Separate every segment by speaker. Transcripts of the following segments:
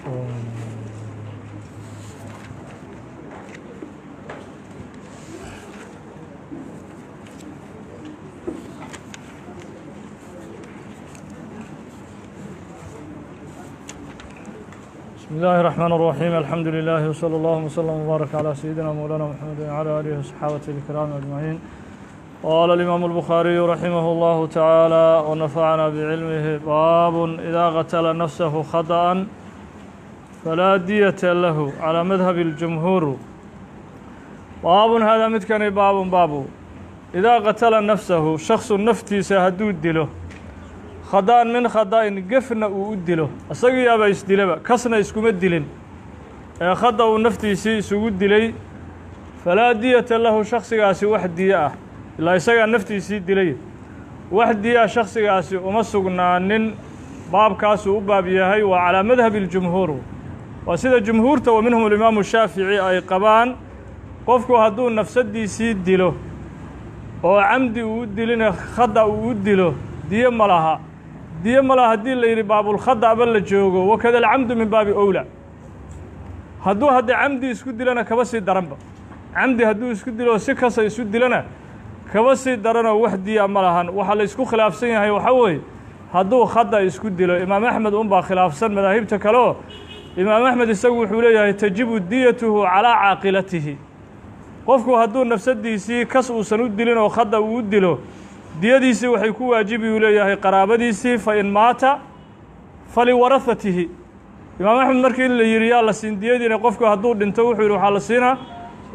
Speaker 1: بسم الله الرحمن الرحيم، الحمد لله وصلى الله وسلم وبارك على سيدنا مولانا محمد وعلى آله وصحابته الكرام أجمعين. قال الإمام البخاري رحمه الله تعالى ونفعنا بعلمه: باب إذا قتل نفسه خطأ فلا دية له على مذهب الجمهور. baab hada midkani baabun baabu idaa qatala nafsahu shaksu naftiisa hadduu dilo khada'an min khada'in gefna uu u dilo, isagiyaaba isdilaba, kasna iskuma dilin ee khada uu naftiisii isugu dilay, falaa diyata lahu, shaksigaasi wax diyo ah, ilaa isagaa naftiisii dilay, wax diyaa shaksigaasi uma sugnaanin. Baabkaasuu u baab yahay waa calaa madhabi اljumhuur, waa sida jumhuurta wa minhum alimaamu shaafici ay qabaan. Qofku hadduu nafsadiisii dilo oo camdi uu u dilina khada uu u dilo, diyo ma laha. Diyo ma laha haddii la yidhi baabulkhada'ba la joogo, wakada alcamdu min baabi owla. Hadduu hadda camdi isku dilana kaba sii daranba, camdi hadduu isku dilo si kasa isu dilana kaba sii daranoo wax diya ma lahan. Waxaa la isku khilaafsan yahay waxaa weeye hadduu khada isku dilo. Imaam Axmed unbaa khilaafsan madaahibta kale, oo Imaam Axmed isagu wuxuu leeyahay tajibu diyatuhu calaa caaqilatihi. Qofku hadduu nafsadiisii kas uusan u dilin oo khada uu u dilo, diyadiisii waxay ku waajibi, uu leeyahay, qaraabadiisii, fa in maata faliwarahatihi. Imaam Axmed markii la yidhi yaa la siin diyadiina qofku hadduu dhinto, wuxuu yidhi waxaa la siinaa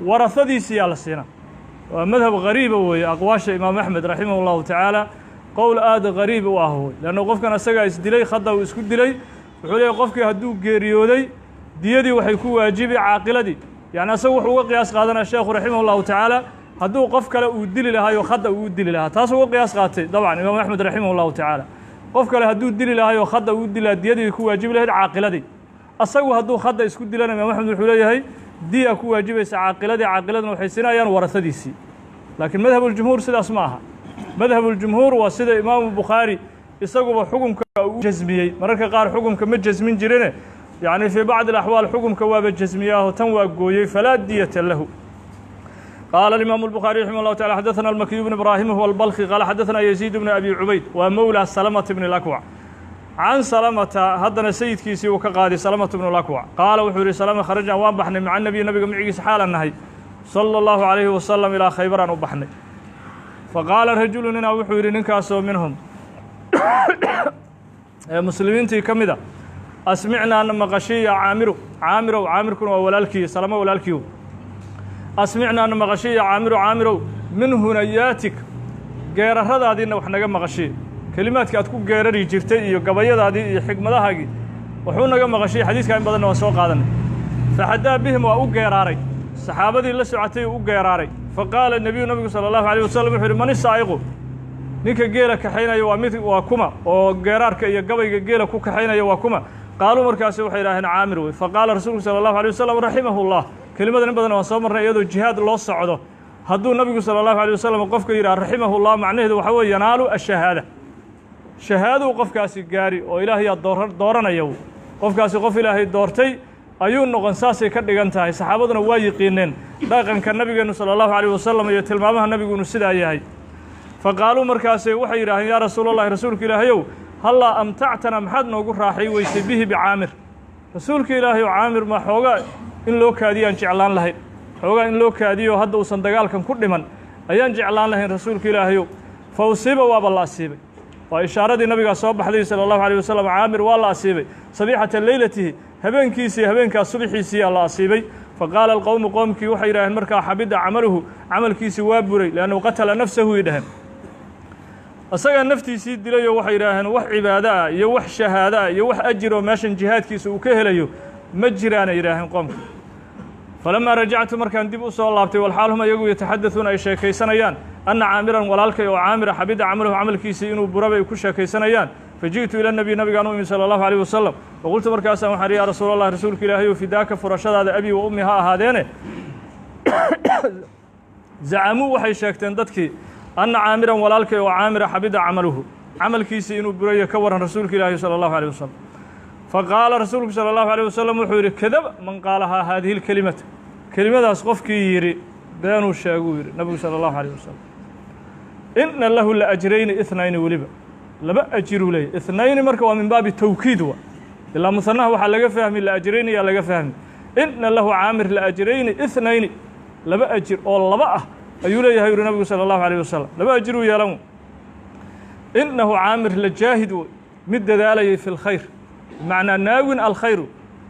Speaker 1: warahadiisii yaa la siinaa. Waa madhab gariiba weeye aqwaasha Imaam Axmed raximah اllahu tacaala, qowl aada gariib u ah wey, leanna qofkan asagaa isdilay, khada uu isku dilay. Wuxuu leeyahy qofkii hadduu geeriyooday diyadii waxay ku waajibi caaqiladii. Yacni asagu wuxuu uga qiyaas qaadanaya sheekhu raximah اllahu tacaala hadduu qof kale uu dili lahaayo khada uu u dili lahaa, taasuu uga qiyaas qaatay. Dabcan Imaam Axmed raximah اllahu tacaala qof kale hadduu dili lahaayoo khada uu dili lahaa, diyadii ku waajibi lahayd caaqiladii. Asagu hadduu khada isku dilana, Imaam Axmed wuxuu leeyahay diya ku waajibaysa caaqiladii, caaqiladuna waxay siinayaan warasadiisii. Laakiin madhabuljumhuur sidaas ma aha. Madhabuljumhuur waa sida Imaamu Bukhaari isaguba xukumka uu jasmiyey. Mararka qaar xukumka ma jasmin jirine, yacni fii bacdi alaxwaal xukumka waaba jasmiyaaho, tan waa gooyey, falaa diyata lahu. Qaala alimaamu الbukhaariي raximah اllahu taعala: xadaثna almakiyu bn ibraahim huwa albalkhi, qaala xadaثna yaziid bn abi cubayd, waa mowla salamata bn اlakwac, can salamata, haddana sayidkiisii uu ka qaaday Salamata bn اlakwac, qaala wuxuu yihi Salama: kharajna, waan baxnay, maca nabiy, nabiga micigiisa xaalan nahay, salى اllahu عalayhi wasalam, ilaa Khaybaraan u baxnay. Faqaala rajulu, ninaa wuxuu yidhi, ninkaasoo minhum ee muslimiintii ka mida: asmicnaa, na maqashiy, ya Caamiru, Caamirow. Caamirkuna waa walaalkii Salamo, walaalkiiw. Asmicnaa, na maqashiy, ya Caamiru, Caamirow, min hunayaatik, geeraradaadiina wax naga maqashiy, kelimaadka aad ku geerari jirtay iyo gabayadaadii iyo xikmadahaagii waxuu naga maqashiy. Xadiiskaa in badanna waan soo qaadanay. Faxadaa bihim, waa u geeraaray, saxaabadii la socotay u geeraaray. Faqaala nebiyu, nabigu sala allahu alayh wasalam wuxu uhi: man isaa'iqu, ninka geela kaxaynaya waa mid waa kuma, oo geeraarka iyo gabayga geela ku kaxaynaya waa kuma? Qaaluu, markaasi waxay yidhaaheen Caamir wey. Faqaala rasuulku sala allahu alay wasalam: raximahu llah. Kelimadan in badan waan soo marnay, iyadoo jihaad loo socdo hadduu nabigu sala allahu alay wasalam qofka yidhaha raximahu llah, macnaheedu waxaa weye yanaalu ashahaada, shahaaduu qofkaasi gaari oo Ilaahayaa dooranaya, qofkaasi qof Ilaahay doortay ayuu noqon, saasay ka dhigan tahay. Saxaabaduna waa yiqiineen dhaqanka nabigeennu sala allahu alayh wasalam iyo tilmaamaha nabigu inuu sidaa yahay. Faqaaluu, markaasay waxay yidhaaheen: yaa Rasuulallahi, rasuulka Ilaahayow, hallaa amtactana, maxaad noogu raaxay weysay, bihi, bicaamir, rasuulka Ilaahayow, Caamir ma xoogaa in loo kaadiyaan jeclaan lahayn, xoogaa in loo kaadiyo hadda uusan dagaalkan ku dhiman ayaan jeclaan lahayn, rasuulka Ilaahayow. Fa usiiba, waaba la asiibay, waa ishaaradii nabigaa soo baxday sala allahu alayh wasalam. Caamir waa la asiibay sabiixata leylatihi, habeenkiisii habeenkaas subaxiisiiyaa la asiibay. Faqaala alqowmu, qoomkii waxay yidhaaheen markaa: xabida camaluhu, camalkiisii waa buray, liannahu qatala nafsahu, yidhaheen, isagaa naftiisii dilayo. Waxay yidhaaheen wax cibaado ah iyo wax shahaado ah iyo wax ajir oo meeshan jihaadkiisa uu ka helayo ma jiraanay yidhaaheen qoomka. Falamaa rajactu, markaan dib u soo laabtay, walxaal hum iyagu yataxaddathuuna, ay sheekaysanayaan, anna Caamiran, walaalkay oo Caamira, xabida camaluhu, camalkiisii inuu burabay ku sheekaysanayaan, faji'tu ila nebiy, nabigaan u imi sala allahu alayh wasalam. Faqultu, markaasaan waxaan ihi: yaa Rasuul allah, rasuulka Ilaahayow, fidaaka, furashadaada abi wa ummi ha ahaadeene, zacamuu, waxay sheegteen dadkii, anna Caamiran, walaalkay oo Caamira, xabida camaluhu, camalkiisii inuu burayo, ka waran, rasuulka Ilaahi sala allahu alayh wasalam? Faqaala rasuulku salى اllahu alيه wasalam wuxuu yidhi: kadaba man qaalahaa haadihi اlkelimata, kelimadaas qofkii yidhi beenuu sheeguu yidhi nabigu salى اllahu alيه wasalam. Ina lahu la ajrayni ithnayni, weliba laba ajiruu leeyahy. Ithnayni marka waa min baabi tawkiid, wa ilaa musanaha waxaa laga fahmi la ajrayni yaa laga fahmi. Ina lahu caamir la ajrayni ithnayni, laba ajir oo laba ah ayuu leeyahay yuri nabigu salى اllahu alيه wasalam, laba ajiruu yeelan. Inahu caamir la jaahid wey, mid dadaalayay fi lkhayr, bimacnaa naawin alkhayru,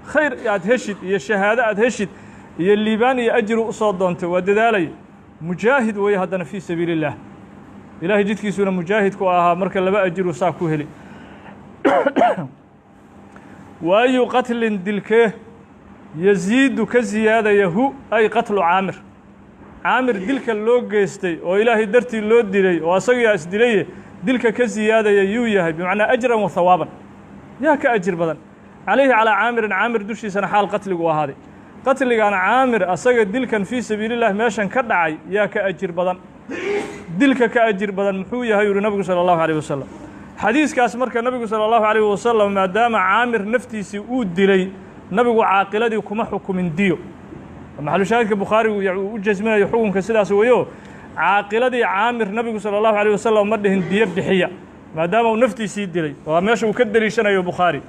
Speaker 1: khayr aad heshid iyo shahaado aad heshid iyo liibaan iyo ajiru usoo doontay, waa dadaalaya. Mujaahid weeye haddana fii sabiili اllah, ilahay jidkiisuna mujaahidku ahaa, marka laba ajiru saa ku heli. Waayu qatlin dilkee yasiidu ka siyaadaya hu ay qatlu caamir, caamir dilka loo geystay oo ilaahay dartii loo dilay oo asagaa isdilaye, dilka ka siyaadaya yuu yahay? Bimacnaa ajran wa hawaaban, yaa ka ajir badan? Calayhi calaa caamirin, caamir dushiisana xaal qatligu ahaaday, qatligan caamir asaga dilkan fii sabiili llah meeshan ka dhacay yaa ka ajir badan? Dilka ka ajir badan muxuu yahay, yuhi nabigu salى اllahu alيyh wasalam xadiiskaas? Marka nabigu salى اllahu alayh wasalam maadaama caamir naftiisii uu dilay, nabigu caaqiladii kuma xukumin diyo. Maxalushaahidka bukhaarigu uu u jasminayo xukunka sidaas weeyo. Caaqiladii caamir nabigu salى اllahu alيه wasalam ma dhihin diyo bixiya maadaama uu naftiisii dilay. Waa meesha uu ka deliishanayo bukhaari.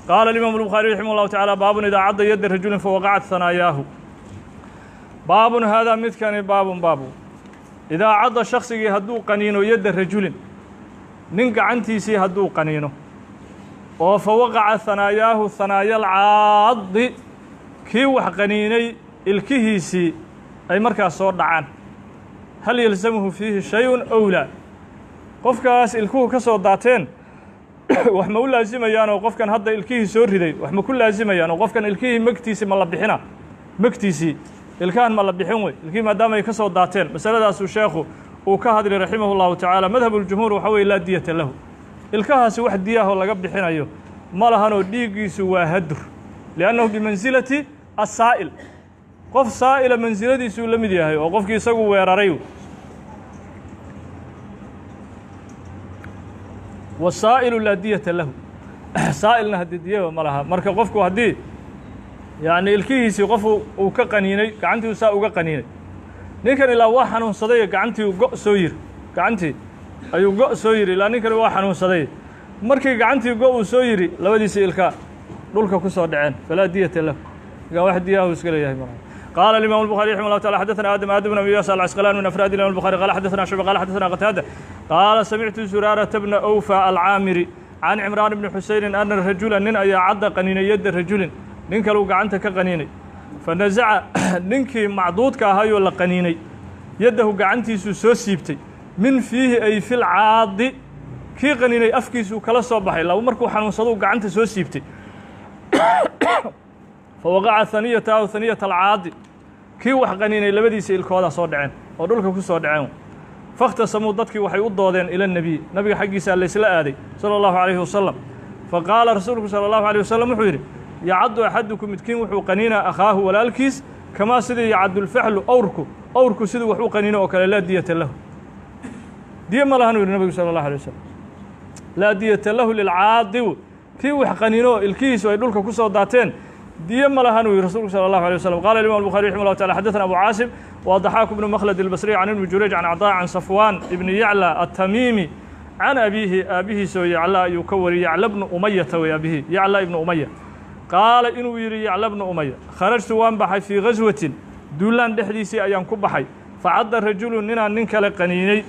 Speaker 1: Qaala imaamu الbukhaari raximah اllahu tacala: baabun idaa cadda yadda rajulin fawaqacat hanaayaahu. Baabun haadaa midkani baabun baabu idaa cadda, shaksigii hadduu qaniino, yadda rajulin, nin gacantiisii hadduu qaniino oo fa waqaca hanaayaahu, hanaayalcaadi, kii wax qaniinay ilkihiisii ay markaas soo dhacaan, hal yalzamuhu fiihi shay-un owlaa? Qofkaas ilkuhu ka soo daateen wax ma u laasimayaan? Oo qofkan hadda ilkihii soo riday wax ma ku laasimayaan? Oo qofkan ilkihii megtiisii ma la bixina? Megtiisii ilkahan ma la bixin wey ilkihii maadaama ay ka soo daateen? Masaladaasuu sheekhu uu ka hadlay raximah اllahu tacaala. Madhab uljumhuur waxa weye laa diyata lahu, ilkahaasi wax diyaahoo laga bixinayo ma lahanoo dhiiggiisu waa hadur, liannahu bimansilati asaa'il, qof saa'ila mansiladiisuu la mid yahay oo qofkii isagu weeraray. Wasaa'ilu laa diyata lahu, saa'ilna haddii diyaba ma laha. Marka qofku haddii yacni ilkihiisii qofu uu ka qaniinay, gacantii saa uga qaniinay, ninkan ilaa waa xanuunsaday, gacantii go' soo yiri, gacantii ayuu go' soo yidhi, ilaa ninkani waa xanuunsaday. Markii gacantii go' uu soo yidhi, labadiisii ilka dhulka ku soo dhaceen, falaa diyata lahu, markaa wax diyahu iska leeyahay ma. قال الإمام البخاري رحمه الله تعالى: حدثنا آدم، آدم بن أبي إياس العسقلاني من أفراد الإمام البخاري، قال حدثنا شعبة، قال حدثنا قتادة، قال سمعت زرارة بن أوفى العامري عن عمران بن حسين أن الرجل nin ayaa cadda qaniinay yadda rajulin, nin kaluu gacanta ka qaniinay. Fanazaca, ninkii macduudka ahaayoo la qaniinay, yaddahu gacantiisuu soo siibtay, min fiihi ay fil caadi, kii qaniinay afkiisuu kala soo baxay laba markuu xanuunsaduu gacanta soo siibtay. Fawaqaca haniyatahu haniyata alcaadi, kii wax qaniinay labadiisa ilkoodaa soo dhaceen oo dhulka ku soo dhaceen. Fakhtasamuu, dadkii waxay u doodeen ila nebiy, nabiga xaggiisaa laysla aaday sala allahu calayhi wasalam. Faqaala rasuulku sala allahu alayh wasalam wuxuu yidhi: yacaddu axadukum, midkiin wuxuu qaniinaa, akhaahu, walaalkiis, kamaa sidii yacadulfaxlu, awrku siduu wax u qaniino oo kale. Laa diyata lahu, diye ma lahan, u yidhi nabigu sala allahu alay wasalam. Laa diyata lahu lilcaadi, kii wax qaniino oo ilkihiisu ay dhulka ku soo daateen diye ma lahan, uu yihi rasuulku salى الlahu alيه waslم. Qala imam الbuخari raximah llahu taعala: xadaثna abu caasim wa ضaxaaku bnu makhlad الbasriy can ibni jurayj can caطاء can safwan ibni yaclى الtamiimi can abiihi, aabihiisoo yacla ayuu ka wariyey, yacla bnu umayata wey aabihi, yacla ibnu umaya. Qaala inuu yidhi yacla bnu umaya: kharajtu, waan baxay, fii gaswatin, duulaan dhexdiisii ayaan ku baxay. Facadda rajulu, ninaan nin kale qaniinay.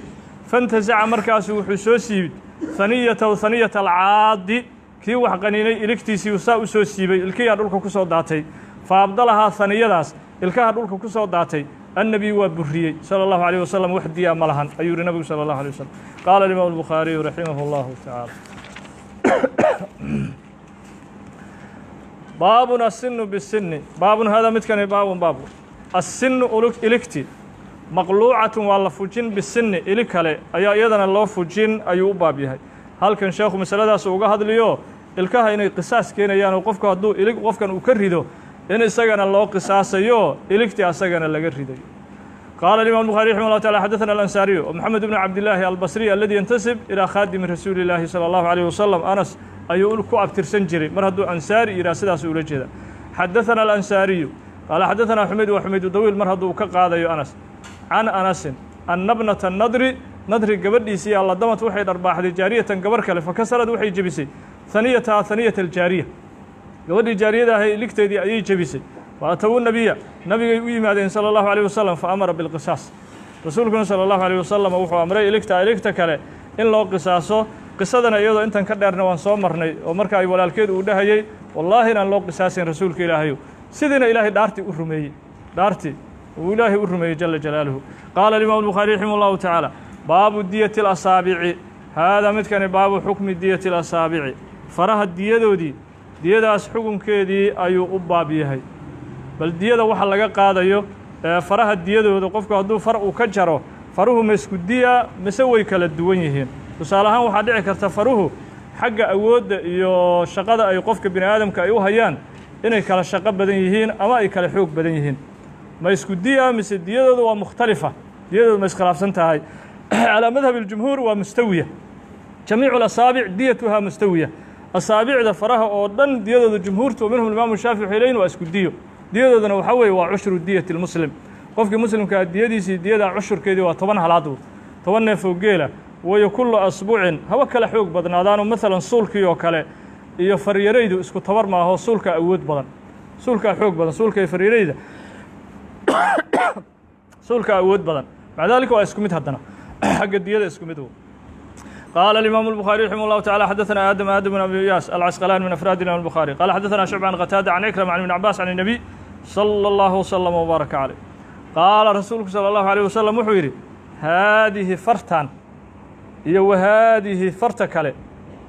Speaker 1: Fantasaca, markaasu wuxuu soo siibid haniyatahu haniyata alcaadi, kii wax qaniinay iligtiisii saa u soo siibay, ilkiyaa dhulka ku soo daatay. Fa abdalahaa, haniyadaas ilkaha dhulka ku soo daatay annebiy waa buriyey sala allahu alayh wasalam. Wax diyaa ma lahan, ayuu yihi nabigu sala allahu alay wasalam. Qaala alimaam albukhaariyu raximah allahu tacaala: baabun asinu bisini. Baabun haadaa midkani baabun baabu assinu iligti maqluucatun waa la fujin, bisini ilig kale ayaa iyadana loo fujin ayuu u baab yahay. Halkan sheekhu masaladaas uga hadliyo ilkaha inay qisaas keenayaan oo qofku hadduu ilig qofkan uu ka rido in isagana loo qisaasayo iligtii asagana laga ridayo. Qaala imam buخari raximah llah taعala: xadaثna alansaariyu moxamed bn cabdillaahi albasriy aladi yantasib ilى khaadimi rasuuli اllaahi salى اllahu عalيه wasalam anas Ayuu ku abtirsan jiray. Mar hadduu ansaari yidhah, sidaas ula jeeda. Xadaثana alansaariyu qaala xadaثana Xumayd, waa Xumaydu Dawiil. Mar hadduu ka qaadayo Anas, can Anasin ana bnata Nadri, Nadri gabadhiisii, alladamad waxay dharbaaxday jaariyatan, gabar kale, fakasarad, waxay jebisay, haniyataha, haniyata aljaariya, gabadhii jaariyada ahay ligteedii ayay jebisay. Fa atawu nabiya, nabigay u yimaadeen, sala allahu alayh wasalam, fa amara bilqisaas. Rasuulkuna sala allahu alayh wasalam wuxuu amray iligta iligta kale in loo qisaaso. Qisadana iyadoo intan ka dheerna waan soo marnay, oo marka ay walaalkeed uu dhahayey: "Wallaahi inaan loo qisaasayn, Rasuulka Ilaahayu." Sidiina Ilaahay dhaartii u rumeeyey, dhaartii uu Ilaahay u rumeeyey jala jalaaluhu. Qaala alimaam البukhaari raximah اllahu tacaala: baabu diyati اlasaabici. Haadaa midkani baabu xukmi diyati اlasaabici, faraha diyadoodii, diyadaas xukunkeedii ayuu u baab yahay. Bal diyada waxa laga qaadayo faraha diyadooda, qofku hadduu far uu ka jaro, faruhu ma isku diya mise way kala duwan yihiin? Tusaale ahaan, waxaa dhici karta faruhu xagga awoodda iyo shaqada ay qofka bini aadamka ay u hayaan inay kala shaqo badan yihiin ama ay kala xoog badan yihiin. Ma isku diya mise diyadooda waa mukhtalifa? Diyadooda ma iskhilaafsan tahay? Calaa madhab اljumhuur waa mustawiya, jamiicu اlasaabic diyatuhaa mustawiya. Asaabicda faraha oo dhan diyadooda jumhuurtu, minhum imaamu Shaafici, waxay leeyihin waa isku diyo. Diyadoodana waxaa weeye waa cushru diyati lmuslim, qofkii muslimkaa diyadiisii, diyadaa cushurkeedii waa 10 halaad, 10 neef oo geela wayo. Kullu asbucin, haba kala xoog badnaadaano, maalan suulkii oo kale iyo faryaraydu isku tabar maaho. Suulka awood badan, suulkaa xoog badan, suulka iyo faryarayda suulka awood badan. Maca daalika waa isku mid haddana, xagga diyada isku mid. قال الإمام البخاري رحمه الله تعالى: حدثنا آدم، آدم بن أبي إياس العسقلاني، من أفراد الإمام البخاري، قال حدثنا شعبة عن قتادة عن عكرمة عن ابن عباس عن النبي صلى الله وسلم وبارك عليه قال rasuulku salى الlahu عalيه wasalam wuxuu yidhi: haadihi fartan iyo wahaadihi farta kale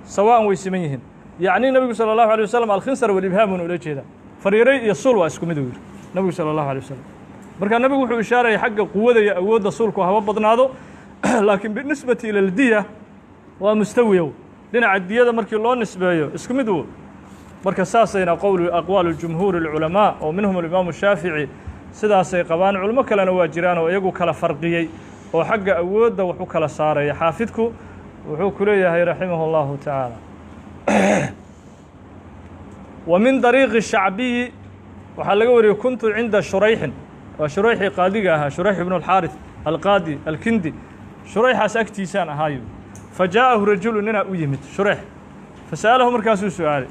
Speaker 1: sawaan, way siman yihiin. Yacni nebigu salى الlahu عalيه wasalam alkhinsar walibhaam ula jeedaa. Faryaray iyo suul waa isku mid, uu yidhi nebigu salى الlahu عalيه wasalam. Marka nebigu wuxuu ishaarayay xagga quwada iyo awoodda suulku haba badnaado, laakiin binisbati ila ldiya waa mustawiyow. Dhinaca diyada markii loo nisbeeyo isku mid wo. Marka saasayna qowl aqwaal jumhuur اlculamaa, oo minhum alimaamu Shaafici, sidaasay qabaan. Culimo kalena waa jiraan oo iyagu kala farqiyey oo xagga awoodda wax u kala saaraya. Xaafidku wuxuu ku leeyahay raximah اllahu tacaala: wa min dariiqi Shacbiyi waxaa laga wariyey: kuntu cinda Shurayxin. Waa Shurayxii qaadiga ahaa, Shurayx ibnu اlxaariث alqaadi Alkindi. Shurayxaas agtiisaan ahaayo. Fa jaaءahu rajulu, ninaa u yimid Shurayx, fasa'alahu, markaasuu su-aalay.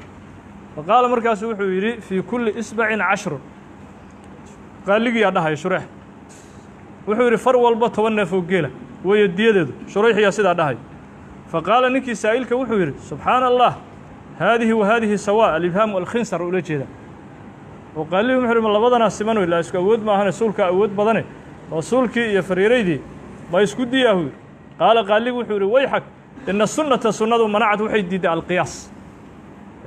Speaker 1: Faqaala, markaasuu wuxuu yidhi: fii kulli isbacin cashrun. Qaaligiyaa dhahaya Shureyx wuxuu yidhi: far walba 10 neef oo geela weeyo diyadeedu. Shurayxiyaa sidaa dhahay. Faqaala ninkii saa'ilka wuxuu yidhi: subxaana Allah, haadihi wa haadihi sawaa. Alibhaam alkhinsar ula jeeda. Oo qaaligii wuxuu yidhi: ma labadanaa siman? Ilaa isku awood maahane, suulka awood badane, oo suulkii iyo faryaraydii ma isku diyaahu yidhi. Qaala, qaaligu wuxuu yidhi: wayxak, ina sunnata, sunnadu, manacad, waxay diidday alqiyaas.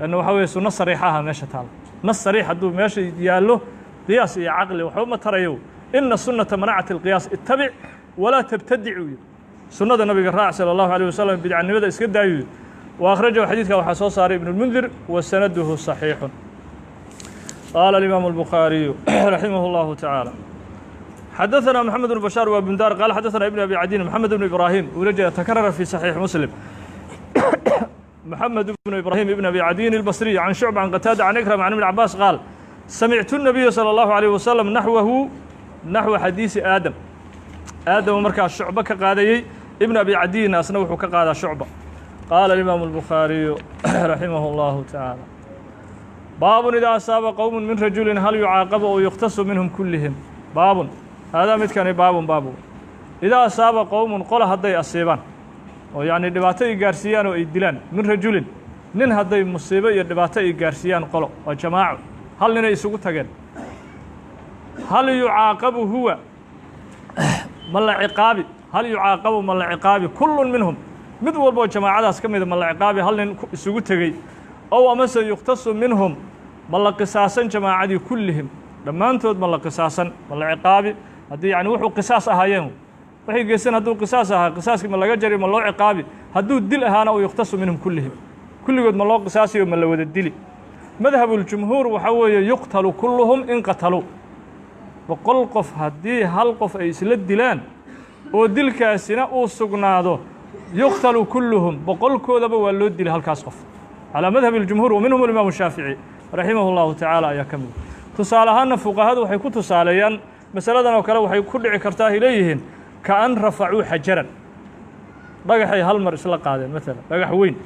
Speaker 1: Lanna waxaa weeye sunno sariixaha meesha taala. Nas sariix hadduu meesha yaallo, qiyaas iyo caqli waxba ma tarayo. Ina sunnata manacat alqiyaas, ittabic walaa tabtadic, uu yidhi. Sunnada nabiga raac sala allahu alayh wasalam, bidcanimada iska daayu yidhi. Wa akhrajahu, xadiidka waxaa soo saaray Ibnu lmundir, wa sanaduhu saxiixun. Qaala alimaamu albukhaariyu raximah اllahu tacaala: xadaثna mحamed بن بشhاar waa bundar, qaal xadaثna ibn abi cadin, mحamed بن ibrahim ula jeeda, takarara fi صaxiix Muslim, mحamed بن ibrahim ibn abi cadin الbصriي, can shucba can qataada can ikrama can ibn cabaas qaal: samictu الnabiya salى الlahu عalيه wasalam naxwahu, naxwa xadiisi Aadam. Aadam markaa shucbo ka qaadayey, ibn abi cadinna asna wuxuu ka qaadaa shucba. Qaala الimaamu الbukhaariyu raximah اllahu taعaalى: baabun idaa asaaba qowm min rajuli hal yucaaqabu ow yuqtasu minhum kullihim. Baabun haadaa midkani baabun baabu idaa asaaba qowmun, qola hadday asiibaan oo yacni dhibaato ay gaarsiiyaan oo ay dilaan, min rajulin, nin hadday musiibo iyo dhibaato ay gaarsiiyaan qolo, waa jamaaco, hal ninay isugu tageen, hal yucaaqabu huwa, ma la ciqaabi? Hal yucaaqabu, ma la ciqaabi, kullun minhum, mid walboo jamaacadaas ka mida ma la ciqaabi, hal nin isugu tegey? Ow amase yuqtasu minhum, ma la qisaasan jamaacadii, kullihim, dhammaantood ma la qisaasan, ma la ciqaabi? Haddii yani wuxuu qisaas ahaayeen, waxay geysteen hadduu qisaas ahaa, qisaaskii ma laga jari, ma loo ciqaabi? Hadduu dil ahaana, o yuqtasu minhum kullihim, kulligood ma loo qisaasiyo, ma la wada dili? Madhabuljumhuur waxaa weeye yuqtalu kulluhum in qataluu. 100 qof haddii hal qof ay isla dilaan oo dilkaasina uu sugnaado, yuqtalu kulluhum, boqolkoodaba waa loo dilay halkaas qof. Calaa madhabi اljumhuur wa minhum alimaamu shaafici raximah اllahu tacaala ayaa ka mid. Tusaale ahaanna fuqahadu waxay ku tusaaleeyaan masaladan oo kale, waxay ku dhici kartaa ay leeyihiin ka-an rafacuu xajaran, dhagaxay hal mar isla qaadeen, maalan dhagax weyn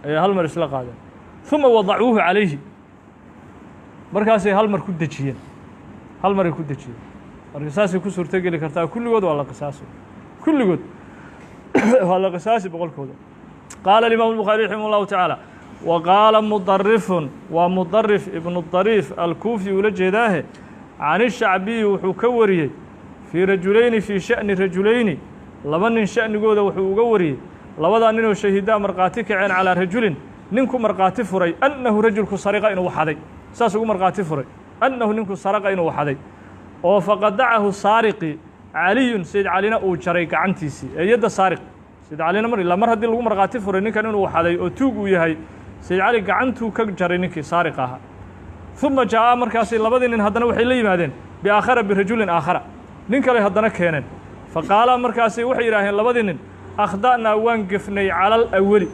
Speaker 1: ayay hal mar isla qaadeen, uma wadacuuhu calayhi, markaasay hal mar ku dejiyeen, hal maray ku dejiyeen. Marka saasay ku suurto geli kartaa. Kulligood waa la qisaasi, kulligood waa la qisaasi boqolkooda. Qaala الimaam الbukhaari raximah اllahu tacaala: wa qaala mudarifun, waa Mudarif ibnu Dariif Alkuufi ula jeedaahe, can ishacbiyi wuxuu ka wariyey fii rajulayni, fii sha'ni rajulayni, laba nin sha'nigooda wuxuu uga wariyey. Labadaa ninoo shahidaa markhaati kaceen calaa rajulin, ninku markhaati furay, annahu rajulku sariqa, inuu waxaday, saas ugu markhaati furay, annahu ninku saraqa, inuu waxaday, oo faqadacahu saariqi Caliyun, Sayd Calina uu jaray gacantiisii ee yadda saariq. Sayd Calina mar ilaa mar haddii lagu markhaati furay ninkan inuu waxaday oo tuug uu yahay, Sayd Cali gacantuu ka jaray ninkii saariq ahaa. Uma jaa-a, markaasi labadii nin haddana waxay la yimaadeen biaakhara, birajulin aakhara, nin kale haddana keeneen. Faqaala, markaasi waxay yidhaaheen labadii nin: akhda'naa, waan gefnay, calal aweli,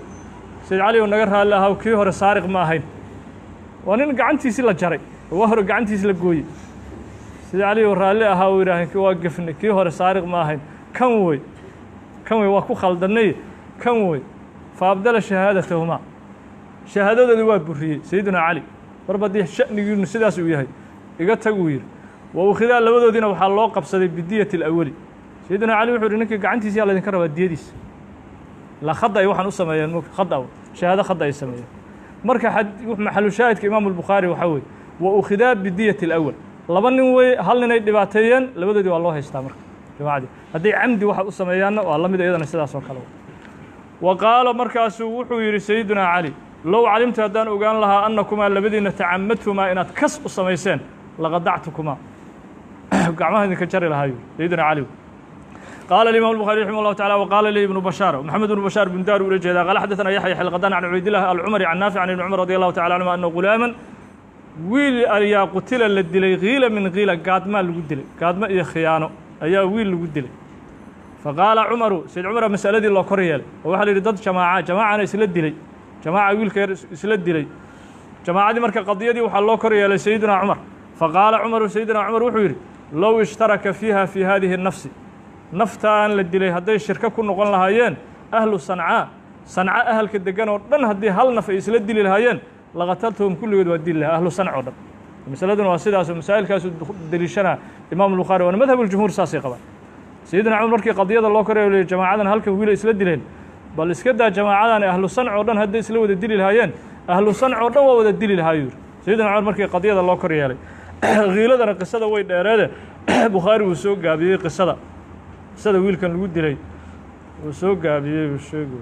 Speaker 1: Sayd Cali oo naga raalli ahaw, kii hore saariq ma ahayn, waa nin gacantiisi la jaray oo waa hore gacantiisi la gooyey. Sayd Cali oo raalli ahaa u yidhaaheen, waa gefnay, kii hore saariq ma ahayn, kan wey, kan wey, waa ku khaldannay, kan wey. Fa abdala shahaadatahumaa, shahaadadoodii waa buriyey Sayiduna Cali. Marba haddii sha'nigiinu sidaas uu yahay, iga tag uu yidhi. Wa ukhidaa, labadoodiina waxaa loo qabsaday bidiyati alawali. Sayiduna Cali wuxuu yihi: ninkii gacantiisi yaa laydinka rabaa diyadiisa, ilaa khada ay waxaan u sameeyeen m khada, shahaado khada ay sameeyeen. Marka maxalu shaahidka Imaamu Albukhaari waxaa weye wa ukhidaa bidiyati alawal. Laba nin wey, hal nin ay dhibaateeyeen, labadoodii waa loo haystaa. Marka jamaacadii hadday camdi waxa u sameeyaanna waa la mid iyadana sidaas oo kale. Wa qaala, markaasuu wuxuu yidhi Sayidunaa Cali: low calimtu, haddaan ogaan lahaa, annakumaa, labadiina, tacamadtumaa, inaad kas u samayseen, laqadactukumaa, gacmaha idinka jari lahaa, yuri Sayiduna Cali. Qaala الimam الbuخarي raximah الlahu taعalى: وqaala lii ibnu bashaar, Moxamed ibnu Bashaar Bundaar ula jeedaa, qaala xadaثna Yaxya Xilqadan can Cubaydillahi Alcumari can Naafic can Ibni Cumar radi allahu tacala canhuma ana gulaaman, wiil ayaa, qutila, la dilay, kiila min kiila, gaadmaa lagu dilay, gaadmo iyo khiyaano ayaa wiil lagu dilay. Faqaala Cumaru, Sayd Cumara masaladii loo kor yeelay oo waxaa la yidhi dad jamaaca, jamaacana isla dilay, jamaaca wiilka yar isla dilay jamaacadii. Marka qadiyadii waxaa loo kor yeelay Sayidina Cumar. Faqaala Cumaru, Sayidina Cumar wuxuu yidhi: low ishtaraka fiiha, fii hadihi الnafsi, naftaan la dilay hadday shirko ku noqon lahaayeen ahlu Sancaa, Sanca ahalka degan oo dhan, haddii hal naf ay isla dili lahaayeen, laqataltuhum, kulligood waa dili lahaa ahlu Sanc oo dhan. Masaladuna waa sidaas, masaa'ilkaasu deliishana Imaam Bukhaari, waana madhab اljumhuur, saasay qabaan. Sayidina Cumar markii qadiyada loo koray, jamaacadan halkan wiila isla dileen, bal iska daa jamaacadan, ahlu Sanc oo dhan hadday isla wada dili lahaayeen, ahlu Sanc oo dhan waa wada dili lahaa, yuri Sayidina Cumar markii qadiyada loo kor yeelay. Khiiladana qisada way dheereede, Bukhaari wuu soo gaabiyey qisada, qisada wiilkan lagu dilay wuu soo gaabiyey, uu sheegi.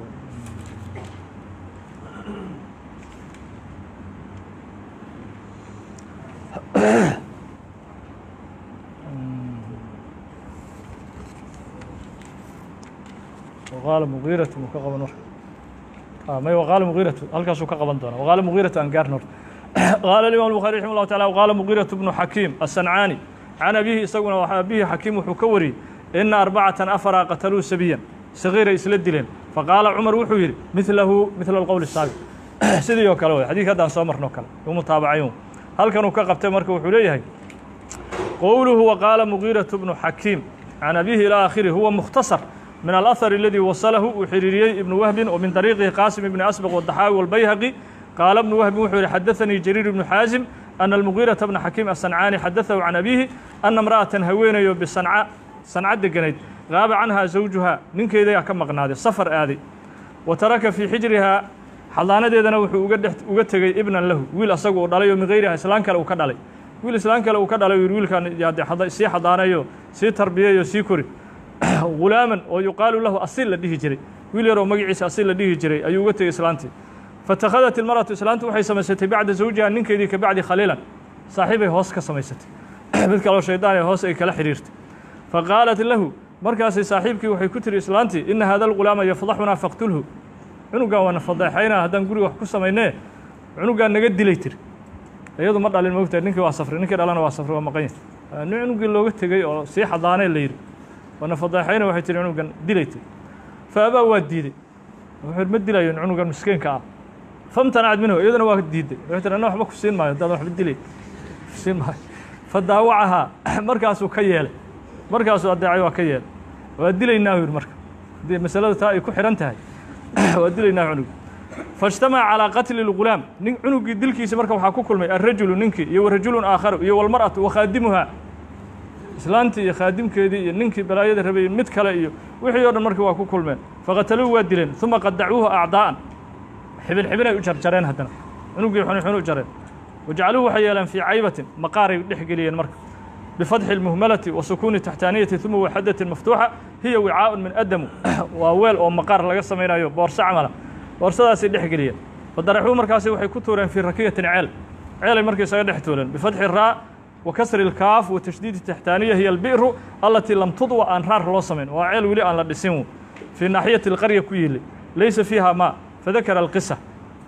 Speaker 1: Waqaala Mugiiratu muu ka qaban marka? May, waqaala Mugiiratu halkaasuu ka qaban doonaa. Waqaala Mugiiratu aan gaarno. Qaala imam الbuخari raximah الlahu taعala: wqaala Mugiiraة bnu Xakiim aلsancaani can abihi, isaguna abihi Xakiim wuxuu ka wariyey ina arbacatan, afara, qataluu sabiyan, sagiiray isla dileen. Faqaala Cumar wuxuu yidhi midlahu midla alqowl الsaabiq, sidii oo kale wey xadidka haddaan soo marno kale u mutaabacayn halkanuu ka qabtay. Marka wuxuu leeyahay qowluhu waqaala Mugiiraة bnu Xakiim can abihi ilى aakhirih huwa mukhtasar min alأhar اladii wasalahu, uu xiriiriyey ibnu Wahbin, oo min dariiqihi Qaasim ibni Asbaq wadaxaawi walbayhaqi. Qaala ibnu Wahbin wuxuu yihi: xadaثanii Jariir ibnu Xaasim ana almugiiraةa bna Xakiim asancaani xadaثahu can abiihi ana imra'atan, haweenayo, bisanca, sanca deganayd, qaaba canhaa zawjuhaa, ninkeedayaa ka maqnaaday, safar aaday, wa taraka fii xijrihaa, xadaanadeedana wuxuu uga dhex uga tegey, ibnan lahu, wiil asagu uu dhalay oo min gayriha, islaan kale uu ka dhalay, wiil islaan kale uu ka dhalay. U yihi wiilkaan sii xadaaneeyo, sii tarbiyeeyo, sii kori. Gulaaman oo yuqaalu lahu Asiil la dhihi jiray, wiil yaroo magaciisa Asiil la dhihi jiray ayuu uga tegey islaantii. Fatakhadat ilmar'atu, islaantu waxay samaysatay, bacda zawjiha, ninkeedii ka bacdi, khaliilan, saaxiibay hoos ka samaysatay, mid kaloo shaydaan ee hoos ay kala xiriirtay. Faqaalat lahu, markaasay saaxiibkii waxay ku tiri islaantii: ina hada algulaama yafdaxunaa faqtulhu, cunugan waana fadeexaynaa haddaan guriga wax ku samaynee, cunugaan naga dilay tiri. Iyadu ma dhalin, moogtahay, ninkii waa safray, ninkii dhalana waa safray, waa maqan yahay. Nin cunugii looga tegey oo sii xadaanee la yidhi waana fadeexayna, waxay tiri cunugan dilay tiri. Fa abaa, waa diiday, wuxuu ma dilayo cunugan miskiinka ah. Famtanacad minhu, iyaduna waa diiday. Waxay tiri, anna waxba ku siin maayo haddaadan waxba dilay, siin maayo. Fadaawacahaa, markaasuu ka yeelay, markaasuu adeecay, waa ka yeelay. Waa dilaynaa, yidhi. Marka haddii masalada taa ay ku xidhan tahay, waa dilaynaa cunug. Faاجtamaca calىa qatli اlgulaam, nin cunugii dilkiisa marka waxaa ku kulmay alrajulu, ninkii, iyo warajulun aakharu, iyo walmar'atu wakhaadimuhaa, islaantii iyo khaadimkeedii iyo ninkii balaayada rabayey mid kale iyo wixii o dhan. Markii waa ku kulmeen, faqataluuhu, waa dileen. Uma qadacuuhu acdaa'an, xibin xibinay u jarjareen. Haddana cunugii xuni xun u jareen. Wajcaluuhu, waxay yeeleen, fii caybatin, maqaaray dhex geliyeen. Marka bifatxi اlmuhmalati wa sukuuni taxtaaniyati uma waxadatin maftuuxa, hiya wicaaءun min adamu, waa weel oo maqaar laga samaynayo, boorso camala, boorsadaasay dhex geliyeen. Fadaraxuu, markaasi waxay ku tuureen fii rakiyatin, ceel, ceelay markii isaga dhex tuureen. Bifatxi raa wa kasri اlkaaf wa tashdiidi taxtaaniya, hiya albi'ru alatii lam tudwa, aan raar loo samayn, waa ceel weli aan la dhisin, fii naaxiyati اlqarya ku yiilay, laysa fiiha maa. Fadakara alqisa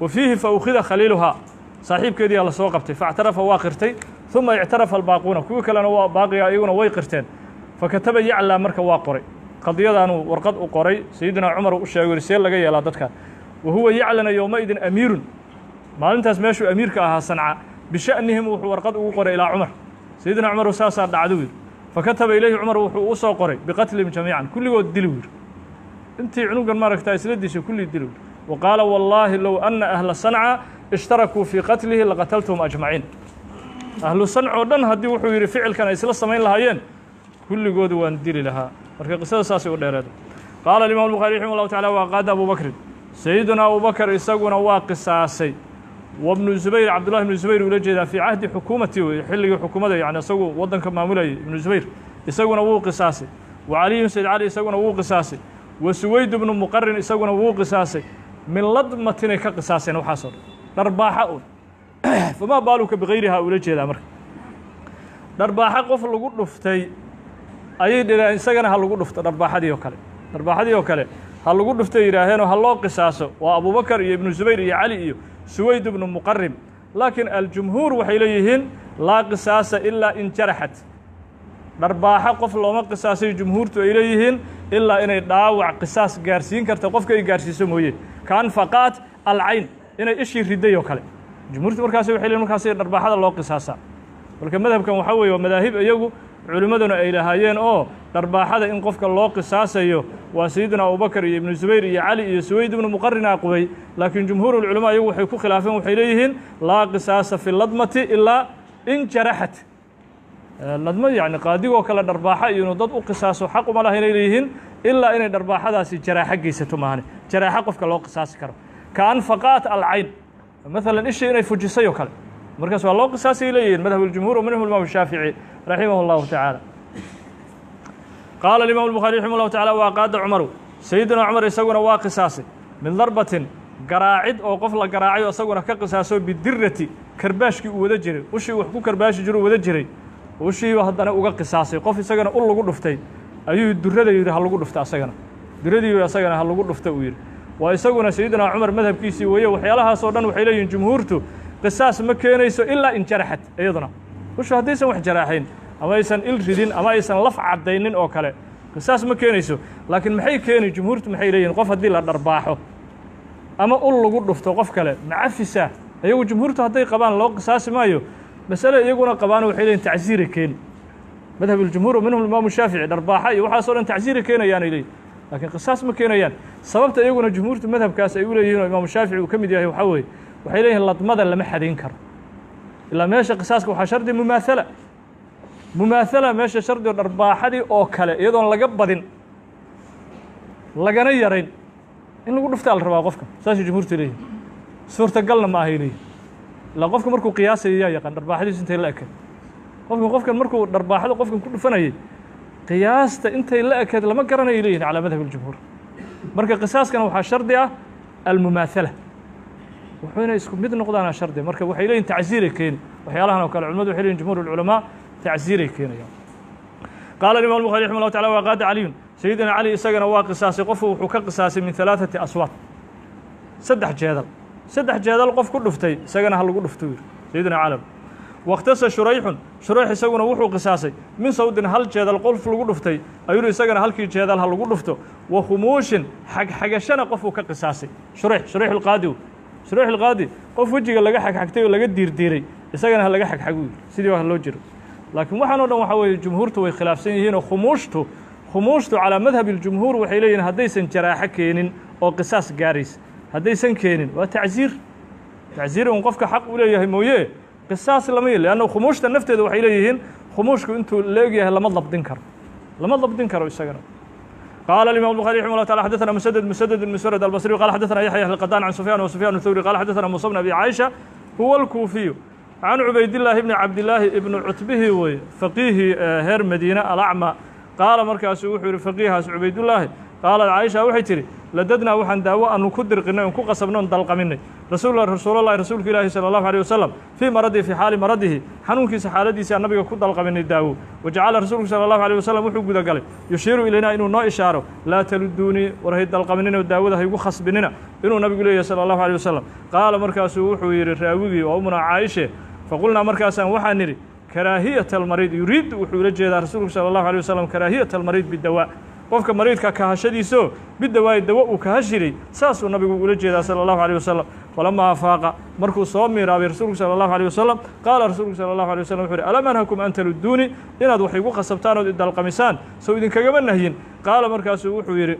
Speaker 1: wa fiihi fa ukhida khaliiluhaa, saaxiibkeediyaa la soo qabtay. Faاctarafa, waa qirtay. Uma ictarafa albaaquuna, kuwii kalena waa baaqiga, iyaguna way qirteen. Fakataba yaclaa, marka waa qoray qadiyadaanuu warqad u qoray sayidina Cumar, u sheegay see laga yeelaa dadkan. Wa huwa yaclana yowmaidin amiirun, maalintaas meeshuu amiirka ahaa Sanca. Bisha'nihim wuxuu warqad ugu qoray ilaa Cumar, sayidina Cumar saasaa dhacdu yidhi. Fakataba ilayhi Cumar, wuxuu u soo qoray biqatlihim jamiican, kulligood dili yidhi, intii cunugan maaragta isla dishay kullii dili. Wa qaala, wallaahi low anna ahla Sanca ishtarakuu fii qatlihi laqataltuhum ajmaciin. Ahlu sanc oo dhan haddii, wuxuu yidhi, ficilkan ay isla samayn lahaayeen, kulligoodu waan dili lahaa. Marka qisada saasay u dheereeda. Qaala imam الbuخari raximah اllahu tacala, waa qaada Abu Bakrin, sayiduna Abubakar isaguna waa qisaasay, wa bnu Zubayr, Cabdullahi ibnu Zubayr ula jeedaa, fii cahdi xukuumati wey, xilligii xukuumadda, yani isagu waddanka maamulayay. Ibnu Zubayr isaguna wuu qisaasay. Wa Caliyun, Sayd Cali isaguna wuu qisaasay. Wa Suweyd ibnu Muqarin isaguna wuu qisaasay. Min ladmatinay ka qisaaseen waxaasoo dhan, dharbaaxa un. Famaa baaluka bigayrihaa ula jeedaa. Marka dharbaaxo qof lagu dhuftay ayay dhireen, isagana ha lagu dhufto dharbaaxadii oo kale, dharbaaxadii oo kale ha lagu dhuftay yidhaaheenoo ha loo qisaaso. Waa Abubakar iyo Ibnu Zubayr iyo Cali iyo Suweyd ibnu Muqarib. Laakiin aljumhuur waxay leeyihiin laa qisaasa ilaa in jaraxat. Dharbaaxo qof looma qisaasay jumhuurtu ay leeyihiin, ilaa inay dhaawac qisaas gaarsiin karta qofka ay gaarsiiso mooye, kaan faqaat alcayn, inay ishii riday oo kale. Jumhuurtu markaasi waxay leeyihin markaasi dharbaaxada loo qisaasaa. Marka madhabkan waxaa weeye waa madaahib iyagu culimmaduna ay lahaayeen oo dharbaaxada in qofka loo qisaasayo waa sayidina Abubakar iyo Ibnu Zubayr iyo Cali iyo Suweyd ibnu Muqarin aqubay. Laakiin jumhuurulculamaa iyagu waxay ku khilaafeen, waxay leeyihiin laa qisaasa fi ladmati ilaa in jaraxat. Ladmo yacni qaadigoo kale dharbaaxa iyo inuu dad u qisaaso xaq uma laha inay leeyihiin, ilaa inay dharbaaxadaasi jaraaxo geysato maahane, jaraaxo qofka loo qisaasi karo, kaan faqaat alcayn maalan, ishii inay fujisay oo kale, markaas waa loo qisaasay leeyihiin madhab اljumhur, wa minhum imam shaafici raximah اllahu tacaala. Qaala imam الbuخari raximah اllahu tacala, waa qaada Cumaru, sayidina Cumar isaguna waa qisaasay min darbatin, garaacid oo qof la garaacayo isaguna ka qisaaso, bidirati, karbaashkii uu wada jiray, ushii wax ku karbaashi jiru wada jiray, ushiiba haddana uga qisaasay. Qof isagana ul lagu dhuftay ayuu durada yidhi ha lagu dhufta asagana, duradii yidhi asagana ha lagu dhufta uu yidhi. Waa isaguna sayidina Cumar madhabkiisii weeye. Waxyaalahaas oo dhan waxay leeyihin jumhuurtu qisaas ma keenayso ilaa in jaraxat. Iyaduna ushu haddaysan wax jaraaxayn ama aysan il ridin ama aysan laf caddaynin oo kale, qisaas ma keenayso. Laakiin maxay keeni? Jumhuurtu maxay leeyihin? Qof haddii la dharbaaxo ama ul lagu dhufto qof kale, macafisa? Iyagu jumhuurtu hadday qabaan loo qisaasi maayo, masale iyaguna qabaan waxay leeyihin tacsiiray keeni. Madhab اljumhuur, minhum imaamu Shaafici, dharbaaxa iyo waxaasoo dhan tacsiiray keenayaanay leeyihin, lakiin qisaas ma keenayaan. Sababta iyaguna jumhuurtu madhabkaas ay u leeyihin oo imaamu Shaafici uu ka mid yahay waxaa weeye, waxay leeyihin ladmada lama xadayn karo, ilaa meesha qisaaska waxaa shardi mumaathala, mumaathala meesha shardi oo dharbaaxadii oo kale, iyadoon laga badin lagana yarayn in lagu dhuftaa la rabaa qofka. Saasay jumhuurtu leeyihin. Suurtagalna ma ahay leeyihin, ilaa qofka markuu qiyaasayo yaa yaqaan dharbaaxadiisu intay la ekayd? Qofkan markuu dharbaaxada qofkan ku dhufanayay, qiyaasta intay la ekeed lama garanayay leeyihin calaa madhab اljumhuur. Marka qisaaskana waxaa shardi ah almumaathala, wuxuu inay isku mid noqdaana shardi. Marka waxay leeyihin tacsiiray keeni waxyaalahan oo kale. Culimadu waxay leeyihin, jumhuur اlculamaa, tacsiiray keenayaan. Qaala imam الbuخari raximah llahu tacala, waa qaada Caliyun, sayidina Cali isagana waa qisaasay. Qofku wuxuu ka qisaasay min ثalaaثati aswaad, saddex jeedal, saddex jeedal qof ku dhuftay isagana ha lagu dhufto, yiri sayidina Cali. Wakhtasa Shurayxun, Shurayx isaguna wuxuu qisaasay min sawdin, hal jeedal qof lagu dhuftay ayuu isagana halkii jeedal ha lagu dhufto. Wa khumuushin, xagxagashana qofuu ka qisaasay Shurayx, Shurayx alqaadi. Shureyx alqaadi qof wejiga laga xagxagtay oo laga diirdiiray, isagana ha laga xagxagu yidhi, sidii waa loo jiro. Laakiin waxaan o dhan waxaa weeye jumhuurtu way khilaafsan yihiinoo khumuushtu calaa madhab iljumhuur waxay leeyihin haddaysan jaraaxo keenin oo qisaas gaaraysa haddaysan keenin, waa tacsiir. Tacsiir un qofka xaq u leeyahay mooye, qisaas lama yel. Leanna khumuushta nafteeda waxay leeyihiin khumuushku intuu la egyahay lama dabdin karo, lama dabdin karo isagana. قال الإمام البخاري رحمه الله تعالى: حدثنا مسدد، مسدد بن مسرد البصري، قال حدثنا يحيى القطان عن سفيان، وسفيان الثوري، قال حدثنا موسى بن أبي عائشة هو الكوفي، عن عبيد الله بن عبد الله بن عتبه wey faqiihi heer madiine alacma. Qaala, markaasu wuxuu yihi faqiihaas Cubaydullaahi: qaalat Caaisha, waxay tidhi: ladadnaa, waxaan daawo aanu ku dirqinay oon ku qasabnay oon dalqaminay rasuulalahi, rasuulka ilaahi sala allahu alيh wasalam, fii maradihi, fii xaali maradihi, xanuunkiisa xaaladiisa nabiga ku dalqaminay daawo. Wajacala rasuulku sala allahu alيh wasalam, wuxuu gudagalay, yushiiru ilaynaa, inuu noo ishaaro: laa taluduunii, war hay dalqaminina oo daawada haygu khasbinina, inuu nabigu leeyahay sala allahu alيh wasalam. Qaala, markaasuu wuxuu yidhi raawigii oo umuna Caaishe: faqulnaa, markaasaan waxaan nidhi: karaahiyata almariid yuriid, wuxuu ula jeedaa rasuulku sala allahu alيه wasalam karaahiyata almariid bidawaa, qofka mariidka kahashadiisoo bidawaayi, dawo uu kahashiray, saasuu nabigu ula jeedaa sala allahu alيh wasalam. Falamaa afaaqa, markuu soo miiraabay rasuulku sala allahu alيh wasalam, qaala rasuulku sala allahu alيه wasalam wuxu uhi: alam anhakum an taluduuni? Inaad wax igu khasabtaan ood idalqamisaan sow idinkagama nahyin? Qaala, markaasuu wuxuu yidhi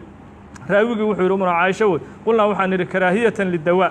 Speaker 1: raawigii, wuxuu yidhi umuna Caaisho wey: qulnaa, waxaan nidhi: karaahiyatan lidawaa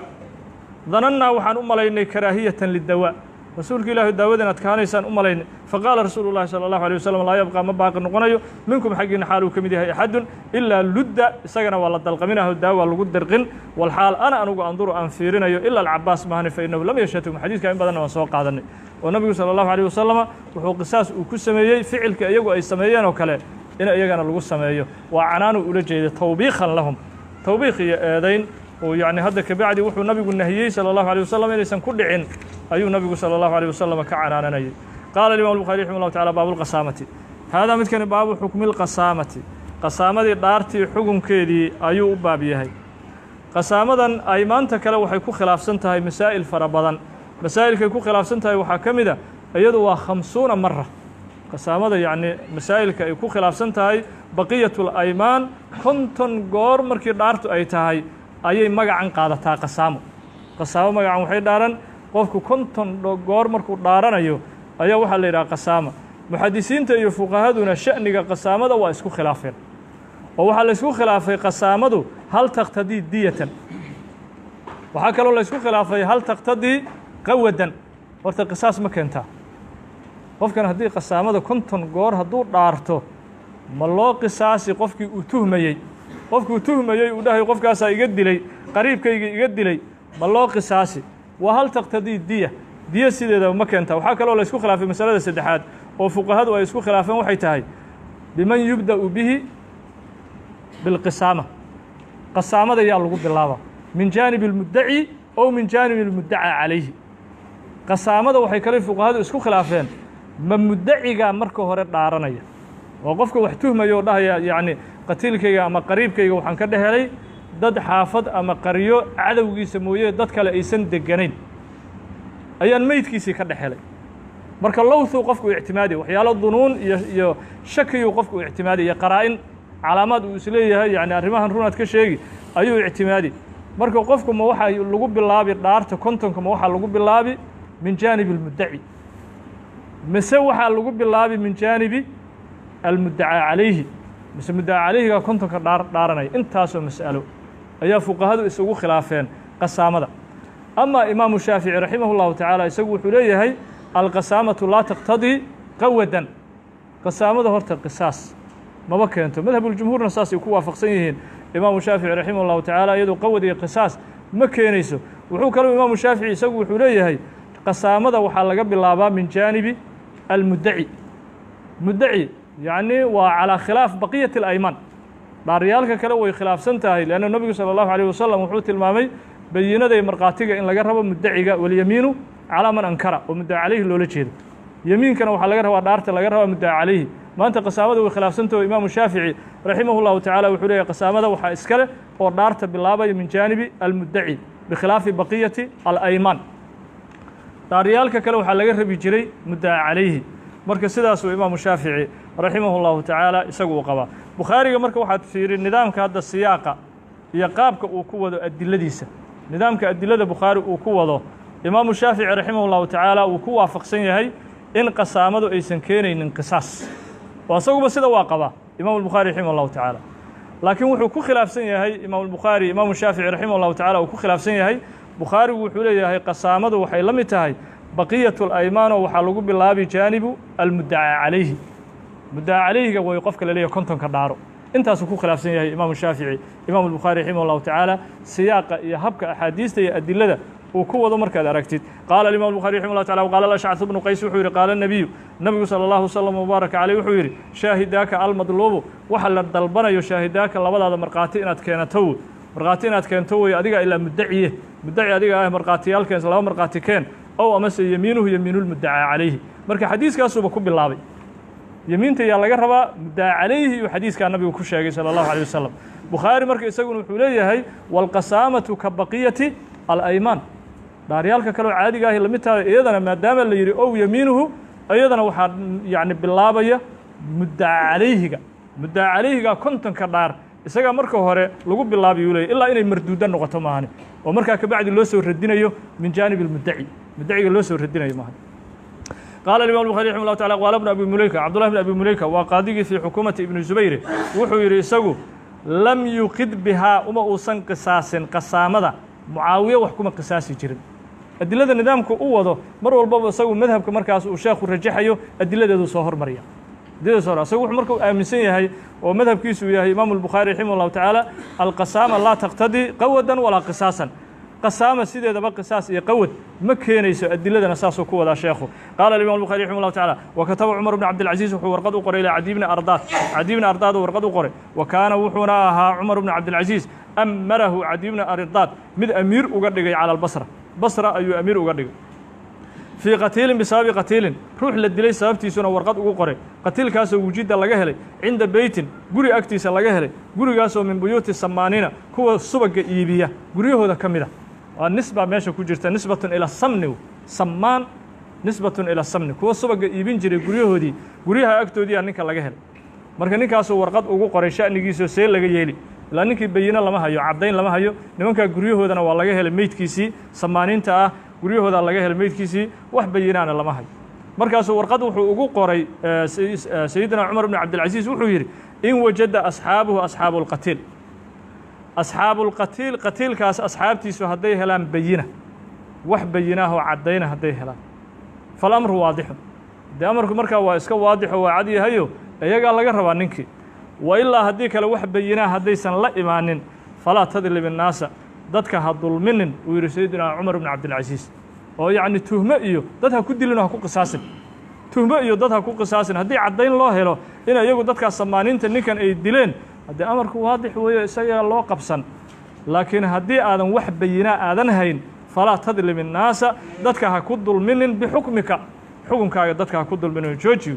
Speaker 1: danannaa, waxaan u malaynay karaahiyatan lidawaa, rasuulka ilaahu daawada inaad kahanaysaan u malaynay. Faqaala rasuulu llahi sala allahu alيه wasalam: laa yabqaa, ma baaqi noqonayo, minkum, xaggiina xaal uu ka mid yahay, axadun ilaa ludda, isagana waa la dalqaminaho, daawa lagu dirqin. Walxaal ana, anugu, anduru, aan fiirinayo, ila alcabaas maahani, fa innahu lam yashhadhum. Xadiiska in badanna waan soo qaadanay oo nabigu sala allahu alيh wasalama wuxuu qisaas uu ku sameeyey ficilka iyagu ay sameeyeen oo kale in iyagana lagu sameeyo. Waa canaanu ula jeeday, tawbiikhan lahum, tawbiikh iyo eedayn oo yacni hadda kabacdi wuxuu nabigu nahiyey sala allahu alيه wasalam inaysan ku dhicin ayuu nabigu sala allahu alيه wasalam ka canaananayay. Qaala imam الbuخari raximah llahu tacala: baabu lqasaamati. Haadaa midkani baabu xukmi lqasaamati, qasaamadii, dhaartii xukunkeedii ayuu u baab yahay. Qasaamadan ay maanta kale waxay ku khilaafsan tahay masaa'il fara badan. Masaa'ilkay ku khilaafsan tahay waxaa ka mid a iyadu waa 50 mara. Qasaamada, yacni masaa'ilka ay ku khilaafsan tahay baqiyat laymaan, 50 goor markii dhaartu ay tahay ayay magacan qaadataa qasaamo. Qasaamo magacan waxay dhaaran qofku 50 goor markuu dhaaranayo ayaa waxaa la yidhaha qasaama. Muxadisiinta iyo fuqahaduna sha'niga qasaamada waa isku khilaafeen, oo waxaa la isku khilaafay qasaamadu hal taqtadii diyatan. Waxaa kaloo la isku khilaafay hal taqtadii qawadan, horta qisaas ma keentaa? Qofkan haddii qasaamada 50 goor hadduu dhaarto, ma loo qisaasi qofkii uu tuhmayey? Qofkuu tuhmayey uu dhahay qofkaasaa iga dilay, qariibkayga iga dilay, ma loo qisaasi? Waa hal taqtadii diya, diyo sideedaba ma keentaa? Waxaa kaloo la isku khilaafay masalada saddexaad oo fuqahadu ay isku khilaafeen, waxay tahay biman yubda'u bihi bilqisaama, qasaamada yaa lagu bilaaba, min jaanib اlmuddaci ow min jaanib اlmuddacaa calayhi? Qasaamada waxay kale fuqahadu isku khilaafeen ma muddacigaa marka hore dhaaranaya, oo qofka wax tuhmaya oo dhahaya yacni qatiilkayga ama qariibkayga waxaan ka dhex helay dad xaafad ama qaryo cadowgiisa mooye dad kale aysan deganayn ayaan meydkiisii ka dhex helay. Marka lowthuu qofku ictimaadi, waxyaalo dunuun iyo shakiyuu qofku ictimaadi, iyo qaraa-in, calaamaad uu isleeyahay yani arrimahan runaad ka sheegi ayuu ictimaadi. Marka qofku ma waxaa lagu bilaabi dhaarta 50-ka, ma waxaa lagu bilaabi min jaanib اlmuddaci, mise waxaa lagu bilaabi min jaanibi almuddacaa calayhi, mise muddaca calayhigaa 50-ka dhaaranaya? Intaasoo mas'alo ayaa fuqahadu isugu khilaafeen qasaamada. Ama imaamu Shaafici raximah اllahu tacaala isagu wuxuu leeyahay: alqasaamatu laa taqtadii qawadan, qasaamada horta qisaas maba keento. Madhabuljumhuurna saasay ku waafaqsan yihiin. Imaamu Shaafici raximah اllahu tacaala iyadoo qawad iyo qisaas ma keenayso. Wuxuu kaloo imaamu Shaafici isagu wuxuu leeyahay qasaamada waxaa laga bilaabaa min jaanibi almuddaci. Muddaci yacni waa calaa khilaaf baqiyati alaymaan, dhaaryaalka kale way khilaafsan tahay, leanna nebigu sala allahu alayh wasalam wuxuu tilmaamay bayinada iyo markhaatiga in laga rabo muddaciga, walyamiinu calaa man ankara, oo muddaca calayhi loola jeedo. Yemiinkana waxaa laga rabaa, dhaarta laga rabaa muddaca calayhi. Maanta qasaamada way khilaafsantaho. Imaamu Shaafici raximah llahu tacala wuxuu leeyahy qasaamada waxaa iska leh oo dhaarta bilaabaya min jaanibi almuddaci, bikhilaafi baqiyati alaymaan. Dhaaryaalka kale waxaa laga rabi jiray muddaca calayhi. Marka sidaasuu imaamu Shaafici raximah llahu tacaala isagu uu qabaa. Bukhaariga marka waxaad fiiri nidaamka hadda siyaaqa iyo qaabka uu ku wado adiladiisa. Nidaamka adilada Bukhaari uu ku wado, Imaamu Shaafici raximah اllahu tacaala uu ku waafaqsan yahay in qasaamadu aysan keenaynin qisaas, oo asaguba sida waa qabaa Imaamu Bukhaari raximah اllahu tacaala. Laakiin wuxuu ku khilaafsan yahay Imaamu Bukhaari, Imaamu Shaafici raximah اllahu tacala uu ku khilaafsan yahay. Bukhaarigu wuxuu leeyahay qasaamadu waxay la mid tahay baqiyat اlaymaan, oo waxaa lagu bilaabi jaanibu almudacaa calayhi. Muddaca calayhiga way qofka la leeyahay 50-ka dhaaro. Intaasuu ku khilaafsan yahay Imaamu Shaafici Imaamu Bukhaari raximah اllahu tacaala, siyaaqa iyo habka axaadiista iyo adilada uu ku wado markaad aragtid. Qaala Imam Bukhari raximah llah tacala: qaala Ashcaث bnu Qays wuxuu yidhi: qaala nebiyu, nabigu salى allahu wasalam wabaaraka caleyh wuxuu yidhi: shaahidaaka almadluubu, waxa la dalbanayo, shaahidaaka, labadaada markhaati inaad keenato, markhaati inaad keento wey. Adiga ilaa muddaciye, muddaci adiga ah, markhaatiyaal keen, laba markhaati keen, ow amase yemiinuhu yemiinulmuddacaa calayhi. Marka xadiiskaasuuba ku bilaabay yemiinta yaa laga rabaa, muddaca calayhi uu xadiiskaa nabigu ku sheegay sala allahu alيه wasalam. Bukhaari marka isaguna wuxuu leeyahay walqasaamatu ka baqiyati alaymaan, dhaaryaalka kaleo caadiga ahi lamid tahay iyadana, maadaama la yidhi ow yemiinuhu, iyadana waxaa yacni bilaabaya muddaca calayhiga. Muddaca calayhiga 50-ka dhaar isagaa marka hore lagu bilaabayuu leeyay, ilaa inay marduuda noqoto maahane, oo markaa kabacdi loo soo radinayo min jaanib almuddaci, muddaciga loo soo radinayo maahan. Qaala Imam Bukhari raximah llah tacala: qaala bnu Abi Muleyka, Cabdullahi bn Abi Muleyka waa qaadigii fii xukuumati Ibni Zubayre, wuxuu yidhi isagu: lam yuqid bihaa, uma uusan qisaasin qasaamada Mucaawiye, wax kuma qisaasi jirin. Adilada nidaamka u wado mar walbaba isagu madhabka markaas uu sheekhu rajaxayo adiladeedu soo hormarya, adiladeedu soo hor. Isagu wuxuu marka uu aaminsan yahay oo madhabkiisu yahay Imaamu Albukhaari raximah llahu tacaala: alqasaama laa taqtadii qawadan walaa qisaasan. Qasaama sideedaba qisaas iyo qawad ma keenayso, adiladana saasuu ku wadaa sheekhu. Qaala Imam Bukhari raximah llahu tacala: wa kataba Cumar bn Cabdilcaziiz, wuxuu warqad u qoray ilaa Cadiy bni Ardaad, Cadiy bni Ardaad uu warqad u qoray. Wa kaana, wuxuuna ahaa Cumar bn Cabdilcaziiz amarahu, Cadiy bni Ardaad mid amiir uga dhigay cala albasra, Basra ayuu amiir uga dhigay. Fii qatiilin, bisababi qatiilin, ruux la dilay sababtiisuna warqad ugu qoray, qatiilkaasoo wujida laga helay cinda beytin, guri agtiisa laga helay, gurigaasoo min buyuuti samaaniina, kuwa subagga iibiya guryahooda ka mid a. Waa nisba meesha ku jirta, nisbatun ila samni, samaan nisbatun ila samni, kuwa subagga iibin jiray guryahoodii, guryaha agtoodiiyaa ninka laga helay. Marka ninkaasuu warqad ugu qoray sha'nigiisoo see laga yeeli, ilaa ninkii bayino lama hayo, caddayn lama hayo, nimankaa guryahoodana waa laga helay meydkiisii, samaaniinta ah guryahoodaa laga helay meydkiisii, wax bayinaana lama hayo. Markaasuu warqad wuxuu ugu qoray Sayidina Cumar bn Cabdilcaziiz, wuxuu yidhi: in wajada asxaabuhu, asxaabu lqatiil, asxaabu lqatiil, qatiilkaas asxaabtiisu hadday helaan bayina, wax bayinaahoo caddayna hadday helaan, falamru waadixun, dee amarku markaa waa iska waadixo, waa cad yahayo, iyagaa laga rabaa ninkii. Wa ilaa, haddii kale wax bayinaa haddaysan la imaanin, falaa tadlib innaasa, dadka ha dulminin, uu yidhi Sayidina Cumar bn Cabdilcasiis, oo yacni tuhmo iyo dad ha ku dilin oo ha ku qisaasin, tuhmo iyo dad ha ku qisaasin. Haddii caddayn loo helo in iyagu dadkaas samaaniinta ninkan ay dileen, haddii amarku waadix weeyo, isagaa loo qabsan. Laakiin haddii aadan wax bayinaa aadan hayn, falaa tadlim innaasa, dadka ha ku dulminin, bixukmika, xukunkaaga dadka ha ku dulminin, joojiyo.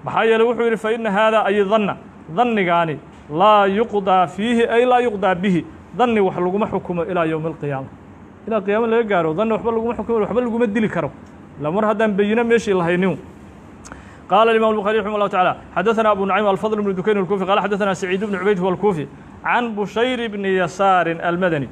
Speaker 1: Maxaa yeeley wuxuu yidhi: fa ina haadaa ay danna, dannigaani, laa yuqdaa fiihi, ay laa yuqdaa bihi, danni wax laguma xukumo ilaa yowmi alqiyaama, ilaa qiyaamo laga gaaro danni waxba laguma xukumo, waxba laguma dili karo, ila mar haddaan bayino meeshii lahaynin. Qaala imam الbuخarي raximah الlah taعalى: xadaثna abu nucaym alfضل بن dukayn الkufi qala xadaثna saciid bn cubayd huwa الkuufi can bushayr bni yasaari almadani.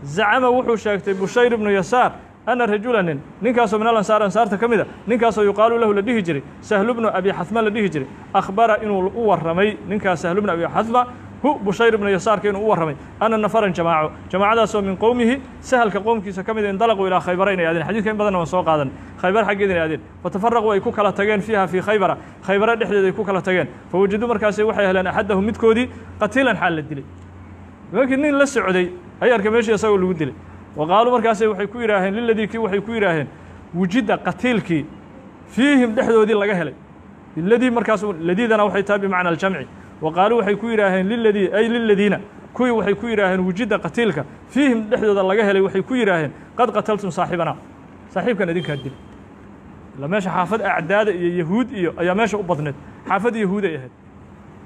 Speaker 1: Zacama, wuxuu sheegtay Bushayr ibnu Yasaar, ana rajula, nin, ninkaasoo min alansaar, ansaarta ka mida, ninkaasoo yuqaalu lahu, la dhihi jiray Sahlu bnu Abi Xahma la dhihi jiray, akhbara, inuu u warramay ninkaas Sahlu bnu Abi Xahma, hu Bushayr ibnu Yasaarka inuu u warramay, ana nafaran, jamaaco, jamaacadaasoo min qowmihi, Sahalka qowmkiisa ka mida, indalaquu ilaa Khaybara, inay aadeen. Xadidka in badanna waan soo qaadan. Khaybar xaggeeda inay aadeen. Fatafaraquu, ay ku kala tageen, fiiha, fii Khaybara, Khaybara dhexdeeda ay ku kala tageen. Fawajaduu, markaasi waxay heleen, axadahum, midkoodii, qatiilan, xaal la dilay. Nimankii nin la socday ayarka meeshii isagoo lagu dilay. Wa qaaluu, markaasay waxay ku yidhaaheen, liladii, kii waxay ku yidhaaheen, wujida, qatiilkii, fiihim, dhexdoodii laga helay. Liladii markaas ladiidana waxay tahay bimacna aljamci. Wa qaaluu, waxay ku yidhaaheen, liladii ay liladiina, kuwii waxay ku yidhaaheen, wujida, qatiilka, fiihim, dhexdooda laga helay, waxay ku yidhaaheen: qad qataltum saaxibana, saaxiibkan idinkaa dilay. Ila meesha xaafad acdaada iyo yahuud iyo ayaa meesha u badneed, xaafad yahuud ay ahayd,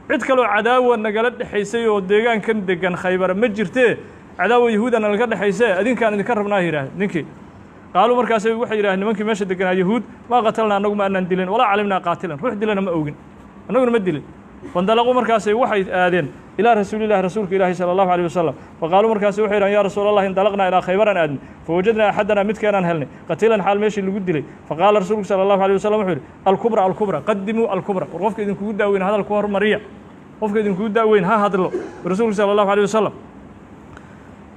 Speaker 1: cid kaloo cadaawa nagala dhexaysay oo deegaankan degan Khaybara ma jirtee, cadaawa yahuuda nalaga dhexaysee, adinkaan idinka rabnaa, yidhaaheen ninkii. Qaaluu, markaasay waxay yidhaaheen nimankii meesha deganaa yahuud: maa qatalnaa, annagu ma anaan dilin, walaa calimnaa qaatilan, ruux dilana ma ogin, annaguna ma dilin. Fandalaquu, markaasay waxay aadeen Ilaa rasuulillahi, rasuulka ilaahi, salى allahu alيه wasalam. Faqaaluu, markaasi waxay yidhahan: "Ya rasuul Allah, indalaqnaa ilaa Khaybaran aadnay, fawajadnaa axadanaa, midkeenaan helnay, qatiilan, xaal meeshii lagu dilay." Faqaala rasuulku salى allahu alيه wasalam wuxuu yidhi: "Alkubra, alkubra, qadimuu alkubra." War qofka idinkugu daaweyn hadal ku hormariya, qofka idinkugu daaweyn ha hadlo, rasuulku salى allahu alيه wasalam.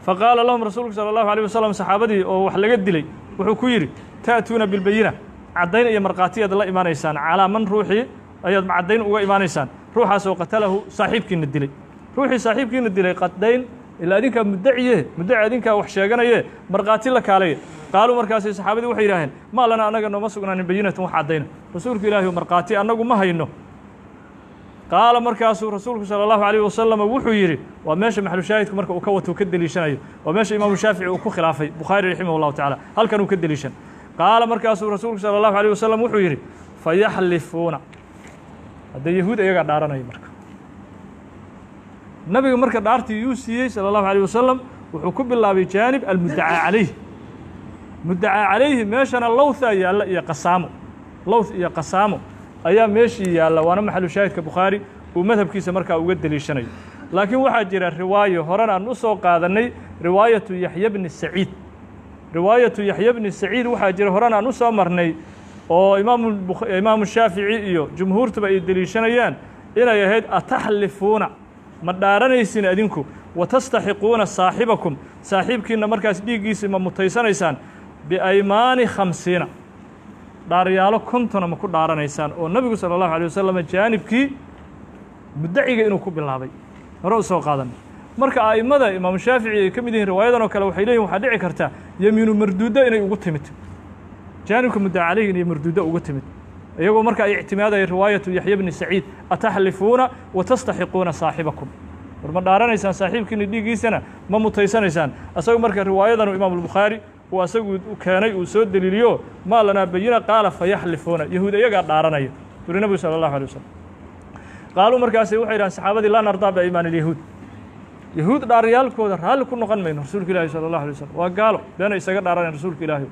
Speaker 1: Faqaala lahum rasuulku salى allahu alيه wasalam, saxaabadii oo wax laga dilay wuxuu ku yidhi: "Ta'tuuna bilbayina, caddayn iyo markhaatiyaad la imaanaysaan, calaa man, ruuxii ayaad caddayn uga imaanaysaan, ruuxaasoo qatalahu, saaxiibkiina dilay, ruuxii saaxiibkiina dilay qadayn, ilaa adinkaa muddaciye, muddaci adinkaa wax sheeganaye, markhaati la kaalaya." Qaaluu, markaasi saxaabadii waxay yidhaaheen: "Maa lana, annaga nooma sugnaanin, bayinatan, wax caddayna, rasuulku ilaahi, markhaati annagu ma hayno." Qaala, markaasuu rasuulku salى allahu alayh wasalam wuxuu yidhi, waa meesha maxalushaahidku marka uu ka wato ka deliishanayo, waa meesha imaamu Shaafici uu ku khilaafay Bukhaari raximah llahu tacala, halkan uu ka deliishan. Qaala, markaasuu rasuulku salى allahu alayh wasalam wuxuu yidhi: "Fayaxlifuuna." Haddee yahuud iyagaa dhaaranaya. Marka nabiga marka dhaartii yuu siiyey salى allahu alayh wasalam, wuxuu ku bilaabay jaanib almuddacaa calayh. Muddacaa calayhi meeshana lowthaa yaalla iyo qasaamo, lowth iyo qasaamo ayaa meeshii yaalla, waana maxalu shaahidka Bukhaari uu madhabkiisa markaa uga deliishanayo. Laakiin waxaa jira riwaayo horena aan u soo qaadanay, riwaayatu Yaxya bni Saciid. Riwaayatu Yaxya bni Saciid waxaa jira horena aan u soo marnay, oo imaamu Shaafici iyo jumhuurtuba ay deliishanayaan, inay ahayd: "Ataxlifuuna, ma dhaaranaysin adinku, watastaxiquuna saaxibakum, saaxiibkiina markaas dhiiggiisi ma mutaysanaysaan, biaymaani 50, dhaaryaalo 50na ma ku dhaaranaysaan?" Oo nebigu salى allahu alيه wasalam jaanibkii muddaciga inuu ku bilaabay hore u soo qaadanay. Marka a'immada imaamu Shaafici ay ka mid yihiin, riwaayadan oo kale waxay leeyihin waxaa dhici karta yemiinu marduuddo inay ugu timid jaanibka muddaca caleyhi, inay marduuddo ugu timid, iyagoo marka ay ictimaadaya riwaayatu Yaxya bni Saciid: "Ataxlifuuna watastaxiquuna saaxibakum?" War ma dhaaranaysaan, saaxiibkiina dhiiggiisana ma mutaysanaysaan? Asagu marka riwaayadanu imaam Albukhaari uu asagu keenay, uu soo deliiliyo: "Maa lanaa bayina." Qaala: "Fayaxlifuuna." Yahuud iyagaa dhaaranaya, yuri nabigu salى allahu alay wasalam. Qaaluu, markaasi waxay yidhahan saxaabadii: "Laa nardaa biaymaan ilyahuud." Yahuud dhaaryaalkooda raalli ku noqon mayno, rasuulka ilaahi salى allahu alay wasalam, waa gaalo, beena isaga dhaaranayan, rasuulka ilaahi.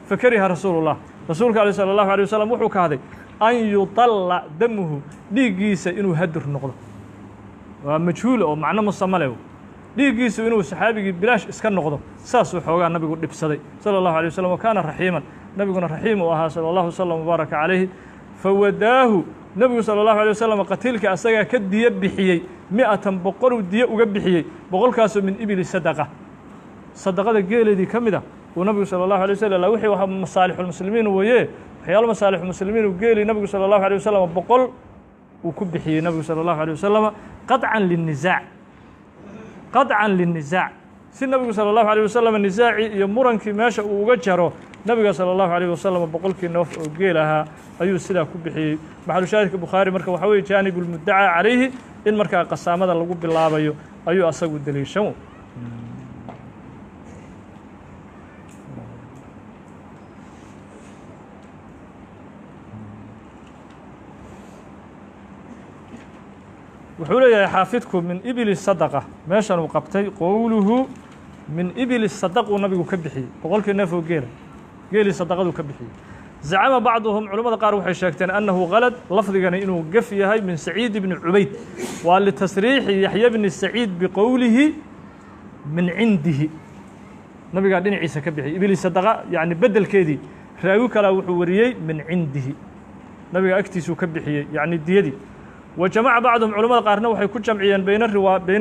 Speaker 1: Fakariha rasuulullah, rasuulka ale salى allahu alيه wasalam wuxuu kahday, an yudalla damuhu, dhiiggiisa inuu hadur noqdo. Waa majhuul oo macno musama leh, dhiiggiisu inuu saxaabigii bilaash iska noqdo, saasuu xoogaa nabigu dhibsaday salى allahu alيه wasalam. Wa kaana raxiiman, nabiguna raxiim uu ahaa salى allahu wasalam mubaaraka calayhi. Fawadaahu nebigu salى allahu alيه wasalam, qatiilka asagaa ka diyo bixiyey, 100, 100uu diyo uga bixiyey, 100kaasoo min ibili sadaqa, sadaqada geeleedii ka mid a uu nabigu salى allahu alay waslm. Wixii waa masaalixulmuslimiin weeye, waxyaalo masaalixulmuslimiin uu geeli nabigu salى allahu alيه wasalam 100 uu ku bixiyey nabigu salى allahu alيه wasalama, qaطcan liلnisaac, qaطcan liلnisaac, si nabigu salى allahu alيه wasalam nisaacii iyo murankii meesha uu uga jaro. Nabiga salى allahu alيh wasalam 100kii noof oo geel ahaa ayuu sidaa ku bixiyey. Maxalushaahidka Bukhaari marka waxaa weye jaanib ulmuddacaa calayhi in markaa qasaamada lagu bilaabayo ayuu asagu deliishan. Wuxuu leeyahay xaafidku: min ibili sadaqa meeshan uu qabtay, qowluhu min ibili sadaquu nabigu ka bixiyey 100kii neef oo geela, geelii sadaqaduu ka bixiyey. Zacama bacduhum, culamada qaar waxay sheegteen, annahu kalad, lafdigani inuu gef yahay, min Saciid bni Cubayd, waa litasriixi Yaxya bni Saciid biqowlihi min cindihi, nabigaa dhinaciisa ka bixiyey ibili sadaqa, yacni bedelkeedii. Raawi kalaa wuxuu wariyey min cindihi, nabiga agtiisuu ka bixiyey, yacni diyadii. Wa jamaca bacduhum, culamada qaarna waxay ku jamciyeen bayna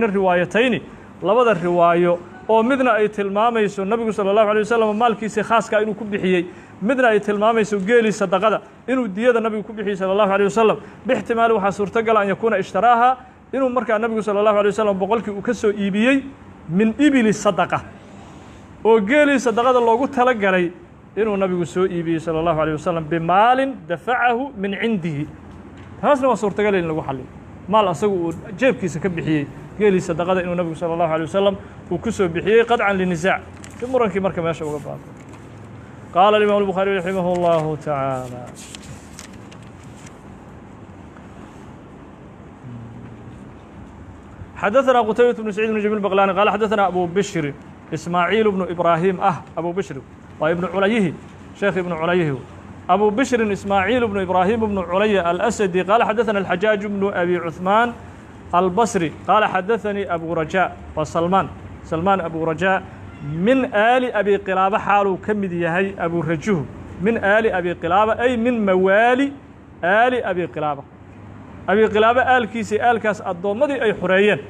Speaker 1: riwaayatayni, labada riwaayo, oo midna ay tilmaamayso nabigu salى allahu alيه wasalam maalkiisii khaaskaa inuu ku bixiyey, midna ay tilmaamayso geelii sadaqada inuu diyada nabigu ku bixiyey salى allahu alيه wasalam. Bixtimaali, waxaa suurtogala, an yakuuna ishtaraaha, inuu markaa nabigu salى allahu alيه wasalam 100kii uu ka soo iibiyey min ibili sadaqa, oo geelii sadaqada loogu tala galay inuu nabigu soo iibiyey salى allahu alيه wasalam bimaalin dafacahu min cindihi. Taasna waa suurtagal in lagu xaliyo maal asagu uu jeebkiisa ka bixiyey, geelii sadaqada inuu nabigu salى allahu alيه wasalam uu ku soo bixiyey, qadcan linisaac, si murankii marka meesha uga baaqo. Qaala imam الbukhaariي raximah اllahu taعaalى: xadaثna qutaybaة بن سacيid بن jamيل bqlani qala xadaثna abu bishri ismaaعiil bnu ibrahim abu bishri waa ibnu culayihi, sheekh ibnu culayihi, abu bishrin ismaaعiil bnu ibrahim bnu culaya alasadi, qaala xadaثna الxajaaج bnu abi cuثmaan Albasri qaala xadaثanii Abu Rajaa, waa Salmaan, Salmaan Abu Rajaa, min aali Abi Qilaaba xaaluu ka mid yahay Abu Rajuhu, min aali Abi Qilaaba, ay min mawaali aali Abi Qilaaba, Abi Qilaaba aalkiisii, aalkaas addoommadii ay xoreeyeen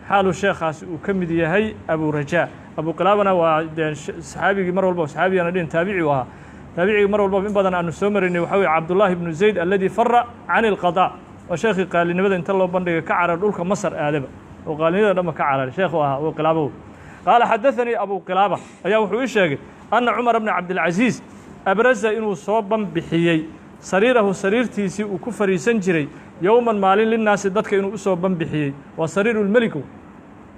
Speaker 1: xaaluu sheekhaasi uu ka mid yahay Abu Rajaa. Abu Qilaabana waa dee saxaabigii mar walba, saxaabigana dhin, taabici u ahaa, taabicigii mar walbaba in badan aanu soo maraynay. Waxaa weye Cabdullaahi ibnu Zayd alladii fara can ilqadaa, waa sheekhii qaalinimada inta loo bandhigay ka carar, dhulka Masar aadaba oo qaalinimada dhanba ka cararay, sheekhu ahaa Abu Qilaaba. Qaala xadaثanii Abu Qilaaba ayaa wuxuu ii sheegay anna Cumar bna Cabdilcaziiz abraza, inuu soo banbixiyey, sariirahu, sariirtiisii uu ku fariisan jiray, yowman maalin, linnaasi, dadka inuu usoo banbixiyey. Waa sariirulmeliku,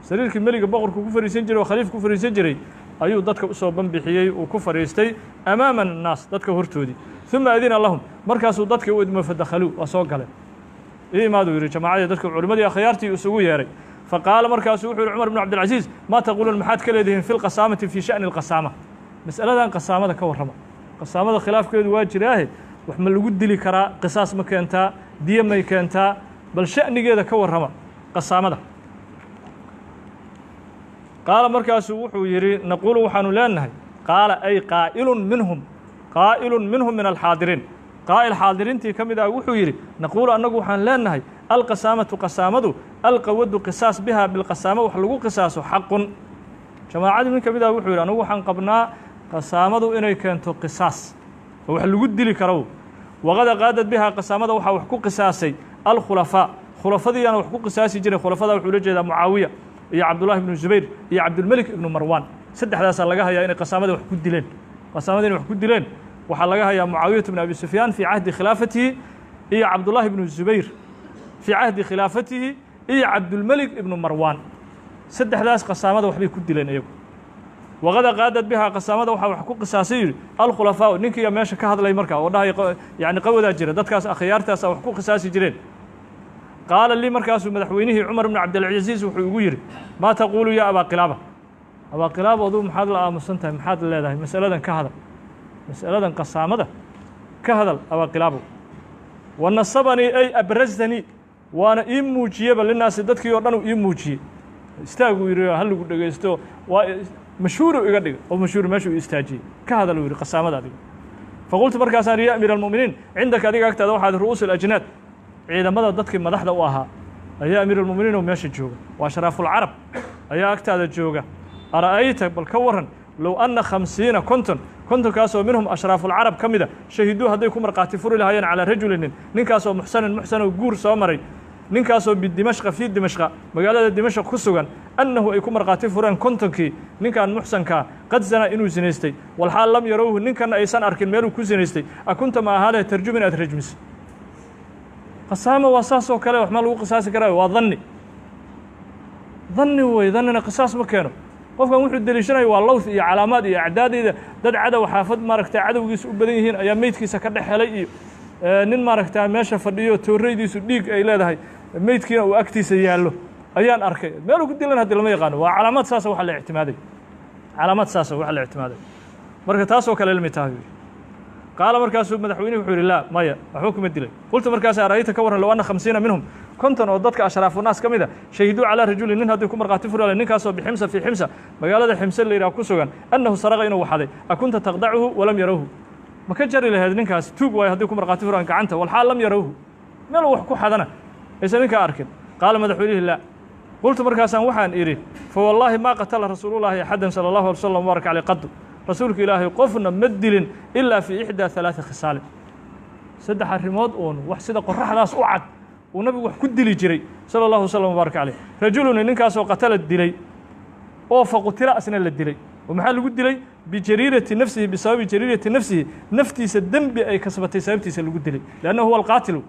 Speaker 1: sariirkii meliga boqorku ku fariisan jiray oo khaliif ku fariisan jiray ayuu dadka usoo banbixiyey, uu ku fadhiistay, amaama annaas, dadka hortoodii. Uma adina lahum, markaasuu dadkii u idmo, fadakhaluu, waa soo galeen. Ii imaaduu yidhi jamaacadii, dadka culimmadii akhyaartii isugu yeeray. Faqaala, markaasuu wuxuu yihi Cumar bnu Cabdilcaziiz: maa taquuluun, maxaad ka leedihiin, fi lqasaamati, fii sha'ni alqasaama, mas'aladan qasaamada ka warrama. Qasaamada khilaafkeedu waa jiraahe, wax ma lagu dili karaa? Qisaas ma keentaa? Diyo may keentaa? Bal sha'nigeeda ka warrama qasaamada. Qaala, markaasuu wuxuu yidhi: naquulu, waxaanu leenahay. Qaala ay qaa'ilun minhum, qaa'ilun minhum min alxaadiriin, qaa'il xaadiriintii ka mid ah wuxuu yidhi: naquulu, annagu waxaan leenahay, alqasaamatu, qasaamadu, alqawadu, qisaas, bihaa, bilqasaamo wax lagu qisaaso, xaqun. Jamaacadii mid ka mid ah wuxuu yidhi: anagu waxaan qabnaa qasaamadu inay keento qisaas oo wax lagu dili karo. Waqad qaadad bihaa, qasaamada waxaa wax ku qisaasay, alkhulafaa, khulafadiiyaana wax ku qisaasi jiray. Khulafada wuxuu ula jeedaa Mucaawiya iyo Cabdullahi ibnu Zubayr iyo Cabdulmelik ibnu Marwan. Saddexdaasaa laga hayaa inay qasaamada wax ku dileen. Qasaamada inay wax ku dileen waxaa laga hayaa Mucaawiyatu bn Abi Sufyaan fii cahdi khilaafatihi, iyo Cabdullahi ibnu Zubayr fii cahdi khilaafatihi, iyo Cabdulmelik ibnu Marwan. Saddexdaas qasaamada waxbay ku dileen iyagu. Waqad qaadad bihaa, qasaamada waxaa wax ku qisaasay, yidhi, alkhulafaa. Ninkiiya meesha ka hadlay marka oo dhahay, yani qawadaa jira, dadkaas akhyaartaasa wax ku qisaasi jireen. Qaala lii, markaasuu madaxweynihii Cumar bnu Cabdilcaziiz wuxuu igu yidhi: maa taquulu ya Abaa Qilaaba? Abaa Qilaaba, aduu maxaad la aamusan tahay? Maxaad leedahay? Masaladan ka hadal, masaladan qasaamada ka hadal, Abaa Qilaabo. Wa nasabanii ay abrazanii, waana ii muujiyeba, linaasi, dadkii oo dhan uu ii muujiyey. Istaaguu yidhi, ha lagu dhegaysto, waa mashhuuru iga dhiga oo mashhuur meesha uu istaajiyey. Ka hadal, uu yidhi, qasaamada adiga. Faqultu, markaasaan: ya amiir almu'miniin, cindaka, adiga agtaada waxaad ru'uus alajnaad, ciidamada dadkii madaxda u ahaa ayaa, amiir almu'miniin, oo meesha jooga, waa sharaafulcarab ayaa agtaada jooga. Ara'ayta, bal ka waran, low anna 50, 50, kontonkaasoo minhum, ashraafulcarab ka mida, shahiduu, hadday ku markhaati furi lahaayeen, calaa rajulinin, ninkaasoo muxsanin, muxsan oo guur soo maray, ninkaasoo bidimashqa, fii Dimashqa, magaalada Dimashq ku sugan, annahu, ay ku markhaati fureen 50kii, ninkan muxsankaa qad zanaa, inuu zinaystay, walxaal lam yarowhu, ninkanna aysan arkin meeluu ku zinaystay, akunta, ma ahaale, tarjum, inaad rajmiso? Qasaama waa saas oo kale, wax ma lagu qisaasi karaa? Waa danni, danni wey, dannina qisaas ma keeno. Qofkan wuxuu deliishanaya waa lowth iyo calaamaad iyo acdaadeyda, dad cadow xaafad maaragtay cadowgiisa u badan yihiin ayaa meydkiisa ka dhex helay, iyo nin maaragtaa meesha fadhiyo tooreydiisu dhiig ay leedahay, meydkiina uu agtiisa yaallo ayaan arkay. Meeluu ku dilan haddi lama yaqaano, waa calaamaad saasa waxa la ictimaaday, calaamaad saasa waxa la ictimaaday. Marka taasoo kale lamid tahay. Qaala, markaasuu madaxweynuhu wuxuu yihi: laa, maya, waxba kuma dilay. Qultu, markaas: ara'ayta, ka warran, low anna 50 minhum, 50 oo dadka ashraafunaas ka mid a, shahiduu calaa rajulin, nin haddii ku markhaati furi, ninkaasoo biximsa, fii Ximsa, magaalada Ximse la yidhaha ku sugan, annahu saraqa, inuu waxaday, akunta taqdacuhu walam yarowhu? Ma ka jari lahayd ninkaas, tuug waayo, haddii ku markhaati furaan gacanta, walxaal lam yarowhu, meel wax ku xadana aysan ninkaa arkin? Qaala madaxweynihi: laa. Qultu, markaasaan waxaan idhi: fa wallaahi maa qatala rasuulullaahi axadan, sala allahu alay slam wbaaraka caleyh, qadu, rasuulka Ilaahay qofna ma dilin, ilaa fii ixdaa halaati khisaalin, saddex arrimood uun, wax sida qoraxdaas u cad uu nabigu wax ku dili jiray, sala allahu wasalam wbaaraka caleyh. Rajuluni, ninkaasoo qatala, dilay, oo faqutila, asna la dilay. Oo maxaa lagu dilay? Bijariirati nafsihi, bisababi jariirati nafsihi, naftiisa dembi ay kasbatay sababtiisa lagu dilay, liannahu huwa alqaatilu,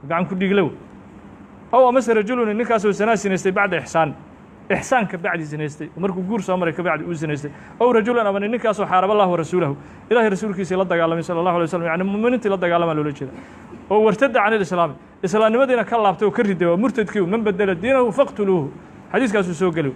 Speaker 1: gacan ku dhiiglow. Aw amase rajuluni, ninkaasoo zanaa, sinaystay, bacda ixsaan, ixsaan ka bacdi zinaystay, oo markuu guur soo maray ka bacdi uu zinaystay. Ow rajulan, ama ninkaasoo xaaraba Allah wa rasuulahu, Ilahay rasuulkiisii la dagaalamay, sala allahu alay slam, yani muminiintii la dagaalamaa loola jeeda, oo wartada can ilislaami, islaamnimadiina ka laabtay oo ka riday, waa murtadkii, man bedela diinahu faqtuluuhu, xadiiskaasuu soo geli.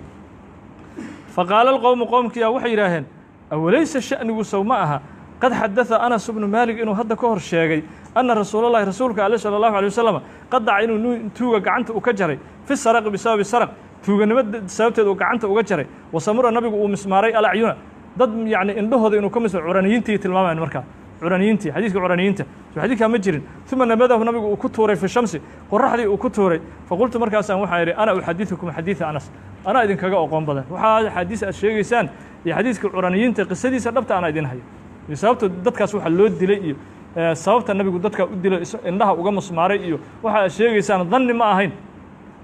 Speaker 1: Faqaala alqowmu, qoomkiyaa waxay yidhaaheen: awalaysa sha'nigu sow ma aha Qad xadaثa Anas bnu Maalik inuu hadda ka hor sheegay ana rasuulalahi, rasuulka ale, salى اllahu alيه wasalam, qadaca, inuu tuuga gacanta uu ka jaray, fi saraqi, bisababi saraq, tuuganimo sababteed uu gacanta uga jaray. Wasamura, nabigu uu mismaaray, alacyuna, dad yani indhahooda inuu ka mismar, curaniyiintii tilmaamayan markaa, curaniyiintii, xadiiska curaniyiinta so xadiidkaa ma jirin. Uma nabadahu, nabigu uu ku tuuray, fi shamsi, qoraxdii uu ku tuuray. Faqultu, markaasaan waxaan idhi: ana uxadiثukum xadiiثa Anas, anaa idinkaga oqoon badan waxaa axaadiis aad sheegaysaan iyo xadiiska curaniyiinta qisadiisa dhabta anaa idin hayo, iyo sababta dadkaas waxa loo dilay, iyo sababta nabigu dadka u dilay, indhaha uga musmaaray, iyo waxa aad sheegaysaan danni ma ahayn,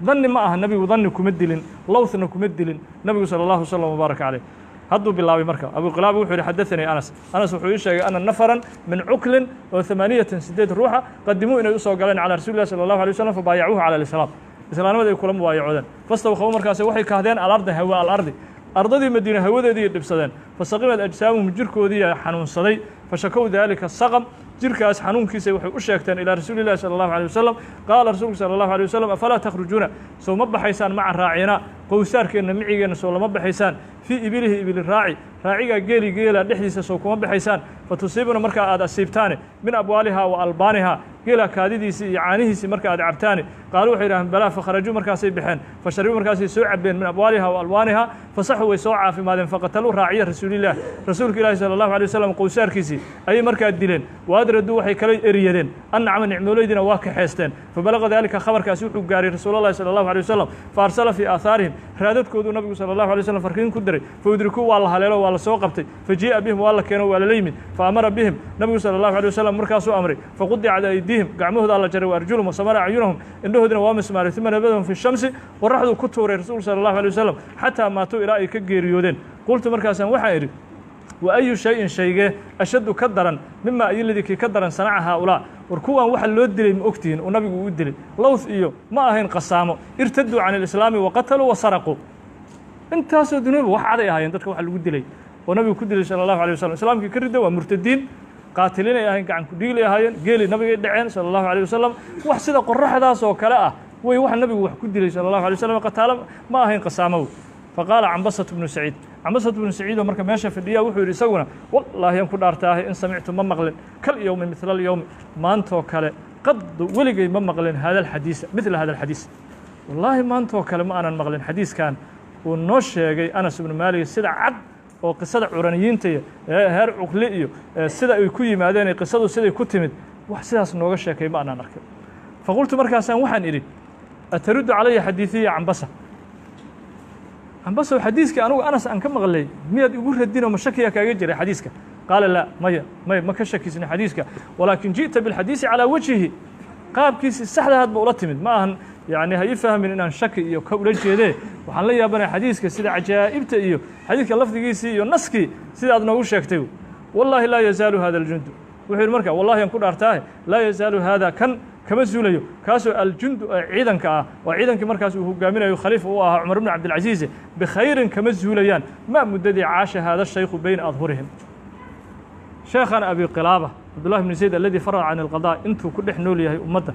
Speaker 1: danni ma aha. Nabigu danni kuma dilin, lowthna kuma dilin nabigu, salى اllahu waslm wbaaraka caleyh. Hadduu bilaabay marka Abu Qilaaba, wuxuu yihi: xadaثanii Anas, Anas wuxuu ii sheegay, ana nafaran min cuklin oo ثamaaniyatan, 8 ruuxa, qadimuu, inay usoo galeen, calى rasuuli lah salى اllahu alيه waslm, fabaayacuuhu calى alislaam, islaamnimada ay kula mubaayacoodeen. Fastawkhabu, markaas waxay kahdeen, alarda, hawa alardi, ardadii Madiine hawadeedii dhibsadeen. Fasaqimad ajsaamuhum, jirkoodiiyaa xanuunsaday. Fashakow daalika saqam, jirkaas xanuunkiisa waxay u sheegteen, ilaa rasuuli llahi salى اllahu alيه wasalam. Qaala rasuulku salى اllahu alيه wasalam: afalaa takhrujuuna, sow ma baxaysaan, maca raacina, qowsaarkeenna micigeenna sow lama baxaysaan, fii ibilihi, ibili raaci, raacigaa geeli geela dhexdiisa sow kuma baxaysaan? Fatusiibuna, markaa aad asiibtaane, min abwaalihaa wa albaanihaa, geela kaadidiisii iyo caanihiisii marka aad cabtaane. Qaalu, waxay yidhahdeen: balaa. Fakharajuu, markaasay baxeen. Fasharibuu, markaasay soo cabeen, min abwaaliha wa alwaaniha. Fasaxuu, way soo caafimaadeen. Faqataluu raaciya rasuulillaah, rasuulka ilaahi sala allahu alay wasalam qowsaarkiisii ayay markaa dileen. Waadraduu, waxay kala eriyadeen, annacma, nicmooleydiina waa kaxeysteen. Fabalaqa daalika, khabarkaasi wuxuu gaaray rasuulalahi sala allahu alay wasalam. Fa arsala fii aahaarihim, raadadkooduu nabigu sala allahu alay slam farkiin ku diray. Faudrikuu, waa la haleelo, waa la soo qabtay. Fajii'a bihim, waa la keeno, waa lala yimid. Fa amara bihim, nabigu sala allahu alay wasalam markaasuu amray. Faqudicat aydiihim, gacmahoodaa la jaray, wa arjulhum, wasamara acyunahum, indhahoodina waa mismaaray. Uma nabadahum fi shamsi, qoraxduu ku tuuray rasuulku sala allahu alay wasalam, xataa maatuu, ilaa ay ka geeriyoodeen. Qultu, markaasaan waxaan idhi: wa ayu shayin, shaygee, ashaddu, ka daran, mima ayoladii, kii ka daran, sanaca haaulaa? War kuwan waxa loo dilay ma ogtihiin uu nabigu uu dilay? Lowth iyo ma ahayn qasaamo. Irtaduu can alislaami waqataluu wasaraquu, intaasoo dunuuba wax caday ahaayeen. Dadka waxa lagu dilay oo nabigu ku dilay sala allahu alay wasalam, islaamkii ka ridda, waa murtadiin, qaatiliinay ahayn, gacan ku dhiiglay ahaayeen, geeli nabigay dhaceen sala allahu alay wasalam. Wax sida qoraxdaas oo kale ah way waxa nabigu wax ku dilay sala allahu alay wasalam. Qataalo ma ahayn, qasaamow. Faqaala Cambasatu bnu Saciid, Cambasatu bnu Saciid oo marka meesha fadhiya, wuxuu yidhi isaguna: wallaahi aan ku dhaartaahay, in samictu, ma maqlin, kal yowmi, midla alyowmi, maantoo kale, qad, weligay ma maqlin, hada alxadiisa, midla hada alxadiis. Wallaahi maantoo kale ma aanan maqlin xadiiskan uu noo sheegay Anas ibnu Maalik, sida cad oo qisada curaniyiinta iyo heer cuqli iyo sida ay ku yimaadeen, qisadu siday ku timid, wax sidaas nooga sheekay ma aanan arkin. Faqultu, markaasaan waxaan idhi: ataruddu calaya xadiiثiya Cambasa? Cambasow, xadiiskii anugu Anas aan ka maqlay miyaad igu radinoo ma shakiya kaaga jiray xadiiska? Qaala: laa, maya, maya, ma ka shakisni xadiiska, walaakin ji'ta bilxadiisi calaa wajhihi, qaabkiisii saxda hadba ula timid. Ma ahan yani ha ii fahmin inaan shaki iyo ka ula jeedee, waxaan la yaabanaya xadiiska sida cajaa'ibta iyo xadiidka lafdigiisii iyo naskii sida aad noogu sheegtay. Wallaahi laa yazaalu hada aljundu, wuxuu yidhi marka, wallahi aan ku dhaartaahe, laa yazaalu haada, kan kama zuulayo, kaasoo aljundu ee ciidanka ah, waa ciidankii markaas uu hogaaminayo, khaliifa u ahaa Cumar bnu Cabdilcaziiz, bikhayrin kama zuulayaan, ma muddadii, caasha haada shaykhu beyna adhurihim, sheekhan Abi Qilaaba Cabdullahi bnu Zayd aladii faraqa can alqadaa, intuu ku dhex nool yahay ummadda,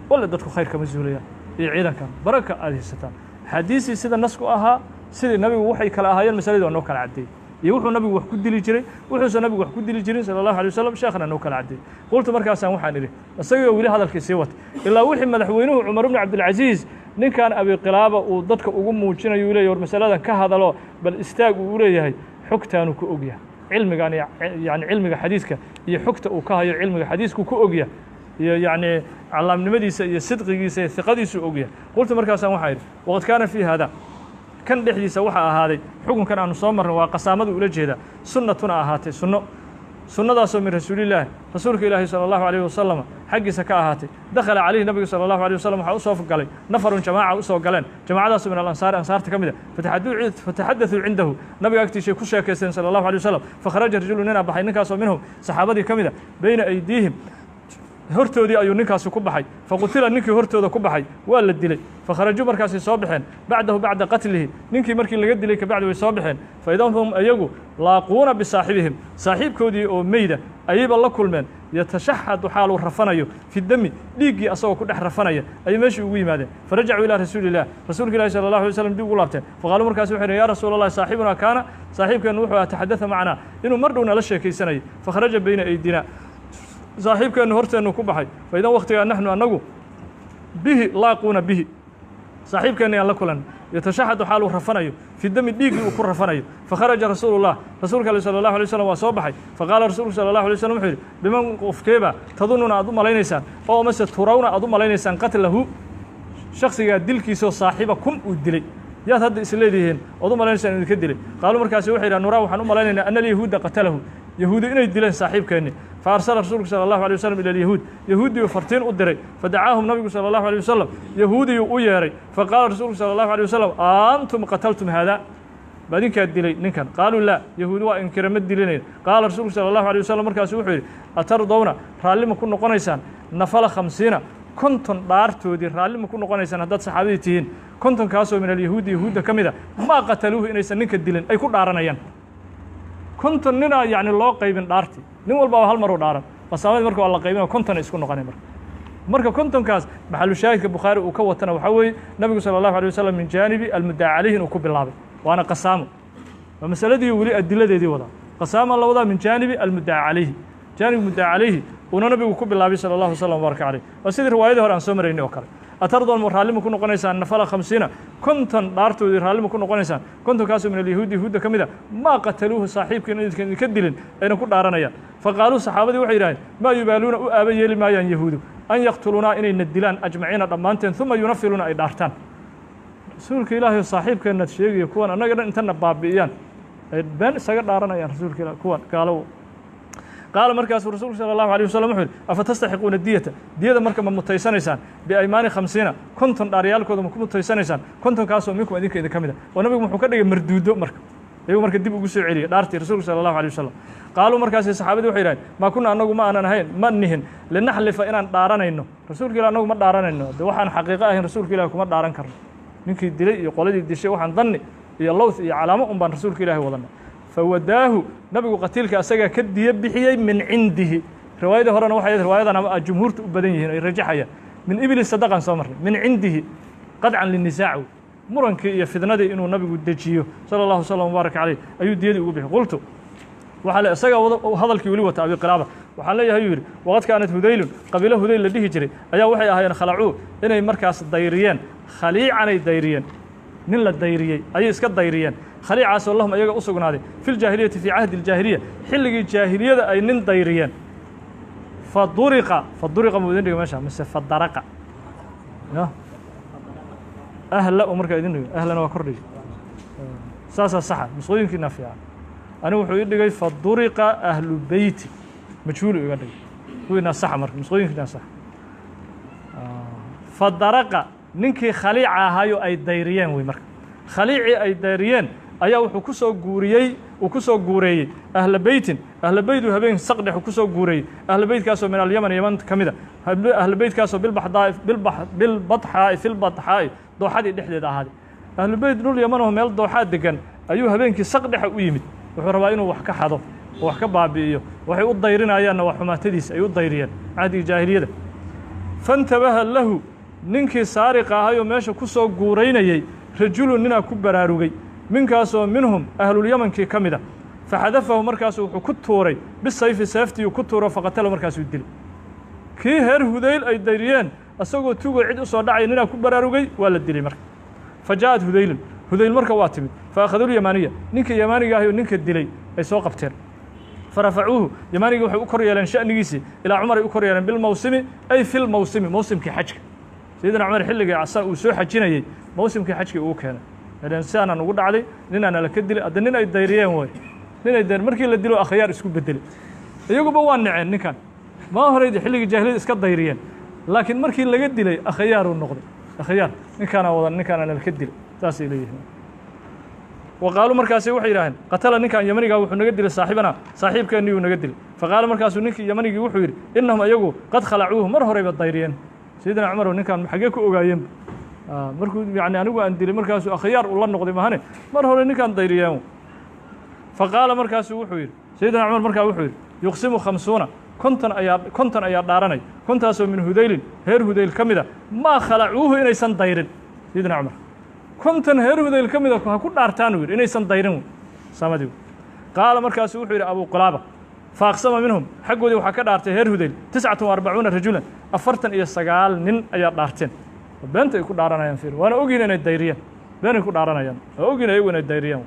Speaker 1: walle dadku khayr kama zuulayaan iyo ciidankan baraka aad haysataan. Axaadiisii sida nasku ahaa, sidii nabigu waxay kala ahaayeen, masaladii waa noo kala caddeeyey, iyo wuxuu nabigu wax ku dili jiray, wuxuusan nabigu wax ku dili jirin sala allahu alay wasalam, sheekhna noo kala caddeeyey. Qultu, markaasaan waxaan idhi, isagoo weli hadalkii sii watay, ilaa wixii madaxweynuhu Cumar bnu Cabdilcaziiz ninkan Abiqilaaba uu dadka ugu muujinayo, uu leyahy war masaladan ka hadalo, bal istaag uu u leeyahay, xogtaanu ku ogyahay cilmigan, yani cilmiga xadiiska iyo xogta uu ka hayo cilmiga xadiisku ku ogyahay, iyo yacni calaamnimadiisa iyo sidqigiisa iyo hiqadiisuu ogyahay. Qultu, markaasaan waxaa idhi: waqad kaana fii haada, kan dhexdiisa waxaa ahaaday, xukunkan aanu soo marnay, waa qasaamadu ula jeedaa, sunnatuna ahaatay sunno, sunnadaasoo min rasuulillaahi, rasuulka ilaahi sala allahu alayh wasalam xaggiisa ka ahaatay. Dakhala calayhi, nabiga sala allahu alيh wasalam waxaa usoo galay, nafarun, jamaaca usoo galeen, jamaacadaasoo min alansaari, ansaarta ka mid a. Fataxadaثuu cindahu, nabiga agtiisay ku sheekaysteen sala allahu alيه wasalam. Fakharaja rajulu, ninaa baxay, ninkaasoo minhum, saxaabadii ka mid a, beyna aydiihim, hortoodii ayuu ninkaasi ku baxay. Faqutila, ninkii hortooda ku baxay waa la dilay. Fakharajuu, markaasay soo baxeen, bacdahu, bacda qatlihi, ninkii markii laga dilay kabacdi way soo baxeen. Faida hum, iyagu, laaquuna bisaaxibihim, saaxiibkoodii oo meyda Ayayba la kulmeen, yatashaxadu xaaluu rafanayo, fi dami, dhiiggii asagoo ku dhex rafanaya ayay meeshii ugu yimaadeen. Farajacuu ilaa rasuuli illah, rasuulka ilahi sala allahu alay slam dib ugu laabteen. Faqaaluu, markaasi waxay ya rasuul allahi, saaxibunaa kaana, saaxiibkeennu wuxuu aha, taxaddatha macanaa, inuu mar dhow nala sheekaysanayay. Fakharaja bayna aydina, saaxiibkeennu horteennu ku baxay. Fa idan waktigaa naxnu annagu bihi laaquuna bihi, saaxiibkeenna yaan la kulan, yatashaxadu xaaluu rafanayo, fi dami, dhiiggii uu ku rafanayo. Fakharaja rasuulullah, rasuulka ale sala allahu alay slam waa soo baxay. Faqaala rasuulku sala allahu alay slam wuxuu yidhi: biman, qofkeeba, tadununa, aad u malaynaysaan, oo mase turawna, aad u malaynaysaan, qatlahu, shaksigaa dilkiisoo saaxibakum uu dilay, yaad hadda isleedihiin ood u malaynaysaan inuu ka dilay? Qaaluu, markaasi waxay yidhahan: nuraa, waxaan u malaynaynaa, ana alyahuuda qatalahu, yahuudi inay dileen saaxiibkeenni. Fa arsala rasuulku sala allahu alay wasalam ila alyahuud, yahuuddiyuu fartiin u diray. Fadacaahum, nabigu sala allahu alay wasalam yahuudiyuu u yeeray. Faqaala rasuulku sala allahu alay wasalam: antum qataltum haada, ma adinkaa dilay ninkan? Qaaluu laa, yahuudi waa inkira, ma dilinayn. Qaala rasuulku sala allahu alay wasalam markaasu wuxuu yidhi: atardowna, raalli ma ku noqonaysaan, nafala 50, 50 dhaartoodii raalli ma ku noqonaysaan haddaad saxaabadii tihiin, 50-kaasoo min alyahuudi, yahuudda ka mid a, maa qataluuhu, inaysan ninka dilin ay ku dhaaranayaan? 50 ninaa yacni loo qaybin dhaartii, nin walbaaba hal maruu dhaaran. Qasaamadii marka waa la qaybin oo 50 isku noqonay. Marka 50-kaas maxalu shaahidka Bukhaari uu ka watana waxaa weeye nabigu sala allahu alay wasalam min jaanibi almuddaca calayhi inuu ku bilaabay, waana qasaamo, waa masaladii weli adiladeedii wadaa. Qasaama la wadaa min jaanibi almuddaca calayhi, jaanib muddaca calayhi uuna nabigu ku bilaabay sala allahu wasalam baraka caleyh. Waa sidii riwaayadii hore aan soo maraynay oo kale. Atardoon, raalli ma ku noqonaysaan, nafala 50, 50 dhaartoodii raalli ma ku noqonaysaan, 50-kaasoo min alyahuudi, yahuudda ka mid a, maa qataluuhu, saaxiibkiin idinka idinka dilin ayna ku dhaaranayaan? Faqaaluu, saxaabadii waxay yidhahdeen: maa yubaaluuna, u aaba yeeli maayaan yahuudu, an yaqtuluunaa, inayna dilaan, ajmaciina, dhammaanteen, uma yunafiluuna, ay dhaartaan. Rasuulka ilaahay, saaxiibkeennaad sheegaya kuwan annaga dhan intana baabi'iyaan ay been isaga dhaaranayaan, rasuulka ilah, kuwan gaalow. Qaala, markaasuu rasuulku sala allahu alيh wasalam wuxu yidhi: afa tastaxiquuna diyata, diyada marka ma mutaysanaysaan, biaymaani 50, 50 dhaaryaalkooda ma ku mutaysanaysaan, 50-kaasoo minkum, idinka idin ka mid a? Oo nabigu muxuu ka dhigay marduudo. Marka iyagu marka dib ugu soo celiyay dhaartii rasuulku sala allahu alيه wasalam. Qaaluu, markaasi saxaabadii waxay yidhahdeen: maa kuna, annagu ma aanan ahayn, ma nihin, linaxlifa, inaan dhaaranayno. Rasuulka ilah, annagu ma dhaaranayno de waxaan xaqiiqo ahayn, rasuulka ilah kuma dhaaran karno ninkii dilay iyo qoladii dishay, waxaan danni iyo lowth iyo calaamo un baan rasuulka ilahi wadanay. Fawadaahu, nabigu qatiilka asagaa ka diyo bixiyey min cindihi. Riwaayadii horena waxay riwaayadan jumhuurta u badan yihiin ay rajaxayaan min ibli sadaqan soo marnay, min cindihi qadcan linisaac, murankii iyo fidnadii inuu nabigu dejiyo sala allahu wasalam wbaaraka caleyh ayuu diyadii ugu bixiyey. Qultu, waxaa le isagaa hadalkii weli wata Abi Qilaaba, waxaan leeyahay, yuu yidhi: waqad kaanat Hudaylun, qabiilo Hudayl la dhihi jiray ayaa waxay ahaayeen, khalacuu, inay markaas dayriyeen, khaliicanay dayriyeen, nin la dayriyey ayay iska dayriyeen, khaliicaasoo lahum, iyaga u sugnaaday, fi ljaahiliyati, fii cahdi aljaahiliya, xilligii jaahiliyada ay nin dayriyeen. Faduriqa, faduriqa muu idin dhiga meesha mise fadaraqa? Ya ahla u markaa idin dhigo, ahlana waa kordhigi, saasaa saxa, nusqooyinkiina fiican. Anigu wuxuu ii dhigay faduriqa ahlu beyti, majhuulu iga dhigay, kuwiinaa saxa, marka nusqooyinkiina saxa. Fadaraqa, ninkii khaliica ahaayo ay dayriyeen wey. Marka khaliicii ay dayriyeen ayaa wuxuu ku soo guuriyey, uu ku soo guureeyey, ahla beytin, ahla beytu, habeen saqdhex ku soo guureeyey, ahla beytkaasoo min alyaman, yaman ka mida, ahla beytkaasoo bilbaxdaa bilba bilbadxaa'i, filbadxaa'i, dooxadii dhexdeeda ahaaday. Ahlu beyt dhul yamanoo meel dooxaa degan ayuu habeenkii saqdhexa u yimid. Wuxuu rabaa inuu wax ka xado oo wax ka baabi'iyo. Waxay u dayrinayaanna waa xumaatadiisa ay u dayriyeen cahdigii jaahiliyada. Fantabaha lahu, ninkii saariqa ahayoo meesha ku soo guuraynayey, rajulun, ninaa ku baraarugay, minkaasoo minhum, ahlulyamankii ka mid a. Faxadafahu, markaasuu wuxuu ku tuuray, bisayfi, seeftiiyuu ku tuuro. Faqatala, markaasuu dilay kii reer Hudayl ay dayriyeen. Isagoo tugoo cid u soo dhacaya ninaa ku baraarugay, waa la dilay. Marka fa jaaءat Hudaylun, Hudayl marka waa timid. Fa akhaduu ninka yamaaniga ahi oo ninka dilay ay soo qabteen. Farafacuuhu, yamaanigii waxay u kor yeeleen sha'nigiisii, ilaa Cumar ay u kor yeeleen, bilmawsimi, ay fi lmawsimi, mawsimkii xajka. Sayidina Cumar xilligii asa uu soo xajinayey, mawsimkii xajkii ugu keenay dheen: sidaanaan ugu dhacday, ninaana la ka dilay. Hadda nin ay dayriyeen way, nin ay dayr markii la dilo akhyaar isku bedelay, iyaguba waa naceen ninkan maa horeydi xilligii jaahiliyada iska dayriyeen, laakiin markii laga dilay akhyaaruu noqday. Akhyaar ninkaana wadan, ninkaana nala ka dilay, saasay leeyihiin. Wa qaaluu, markaasi waxay yidhaaheen: qatala, ninkan yamanigaa wuxuu naga dilay, saaxibana, saaxiibkeenniyuu naga dilay. Faqaala, markaasuu ninkii yamanigii wuxuu yidhi: innahum, ayagu, qad khalacuuhu, mar horeyba dayriyeen. Sayidina Cumarow, ninkan xaggee ku ogaayeenba? Markuu yani anigu aan dilay markaasuu akhyaar ula noqday mahane, mar hore ninkaan dayriyeen. Faqaala, markaasuu wuxuu yidhi sayidina Cumar, markaa wuxuu yidhi: Yuqsimu 50, 50 ayaa dhaaranay, kontaasoo min Hudaylin, reer Hudayl ka mida, maa khalacuuhu, inaysan dayrin. Sayidina Cumar 50 reer Hudayl ka mida ha ku dhaartaan, uu yidhi, inaysan dayrin qasaamadii. Qaala, markaasu wuxuu yidhi Abu Qilaaba: faaqsama minhum, xaggoodii waxaa ka dhaartay reer Hudayl 49 rajulan, 49 nin ayaa dhaarteen. Beenta ay ku dhaaranayaan fiir, waana ogyihin inay dayriyeen, beenay ku dhaaranayaan, waa ogyihin ayagu inay dayriyeen.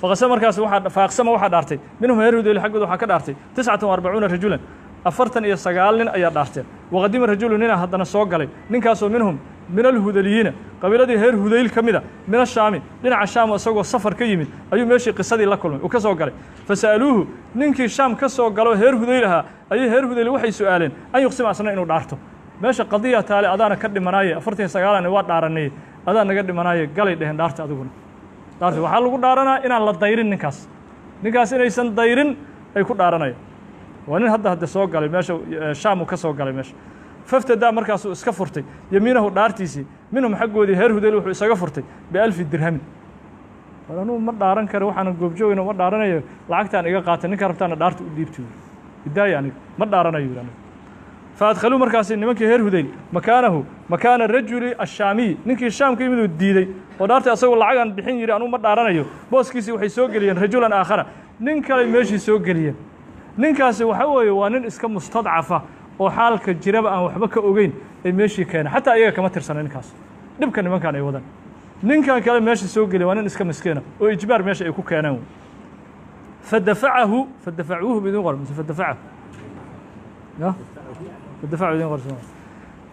Speaker 1: Faqase markaas waxaa faaqsama, waxaa dhaartay, minhum, reer Hudayl xaggooda waxaa ka dhaartay 49 rajulan, 49 nin ayaa dhaarteen. Waqadima rajulu, nina haddana soo galay, ninkaasoo minhum, min alhudaliyiina, qabiiladii reer Hudayl ka mida, min ashaami, dhinaca Shaam isagoo safar ka yimid ayuu meeshii qisadii la kulmay, uu ka soo galay. Fasa'aluuhu, ninkii Shaam ka soo galo reer Hudayl ahaa ayay reer Hudayl waxay su'aaleen an yuqsima, asna inuu dhaarto. Meesha qadiya taale, adaana ka dhimanaaye, 49-ani waa dhaaranay, adaa naga dhimanaaye, galay dheheen, dhaarta adiguna dhaarta. Waxaa lagu dhaaranaa inaan la dayrin ninkaas, ninkaas inaysan dayrin ay ku dhaaranayaan. Waa nin hadda soo galay meesha, Shaam uu ka soo galay meesha. Faftadaa, markaasuu iska furtay yamiinahu, dhaartiisii, minhum, xaggoodii reer Hudayl wuxuu isaga furtay bialfi dirhamin. War anugu ma dhaaran karo, waxaana goobjoogayna ma dhaaranayo, lacagtaan iga qaatay, ninka rabtaana dhaarta u dhiibti, idaaya, aniga ma dhaaranayo, yidhi aniga. Faadkhaluu, markaasi nimankii reer Hudayl makaanahu, makaana rajuli ashaamiyi, ninkii Shaam ka yimid uu diiday oo dhaartay asagoo lacagaan bixin yidhi anugu ma dhaaranayo, booskiisii waxay soo geliyeen rajulan aakhara, nin kaley meeshii soo geliyeen. Ninkaasi waxa weeye waa nin iska mustadcafa oo xaalka jiraba aan waxba ka ogeyn ay meeshii keeneen, xataa iyaga kama tirsana ninkaas. Dhibka nimankan ay wadaan, ninkan kale meesha soo geliya waa nin iska miskiina oo ijbaar meesha ay ku keeneen. Fadafacahu, fadafacuuhu bidin qor mise fadafacahu? Ya, fadafacu idin qor.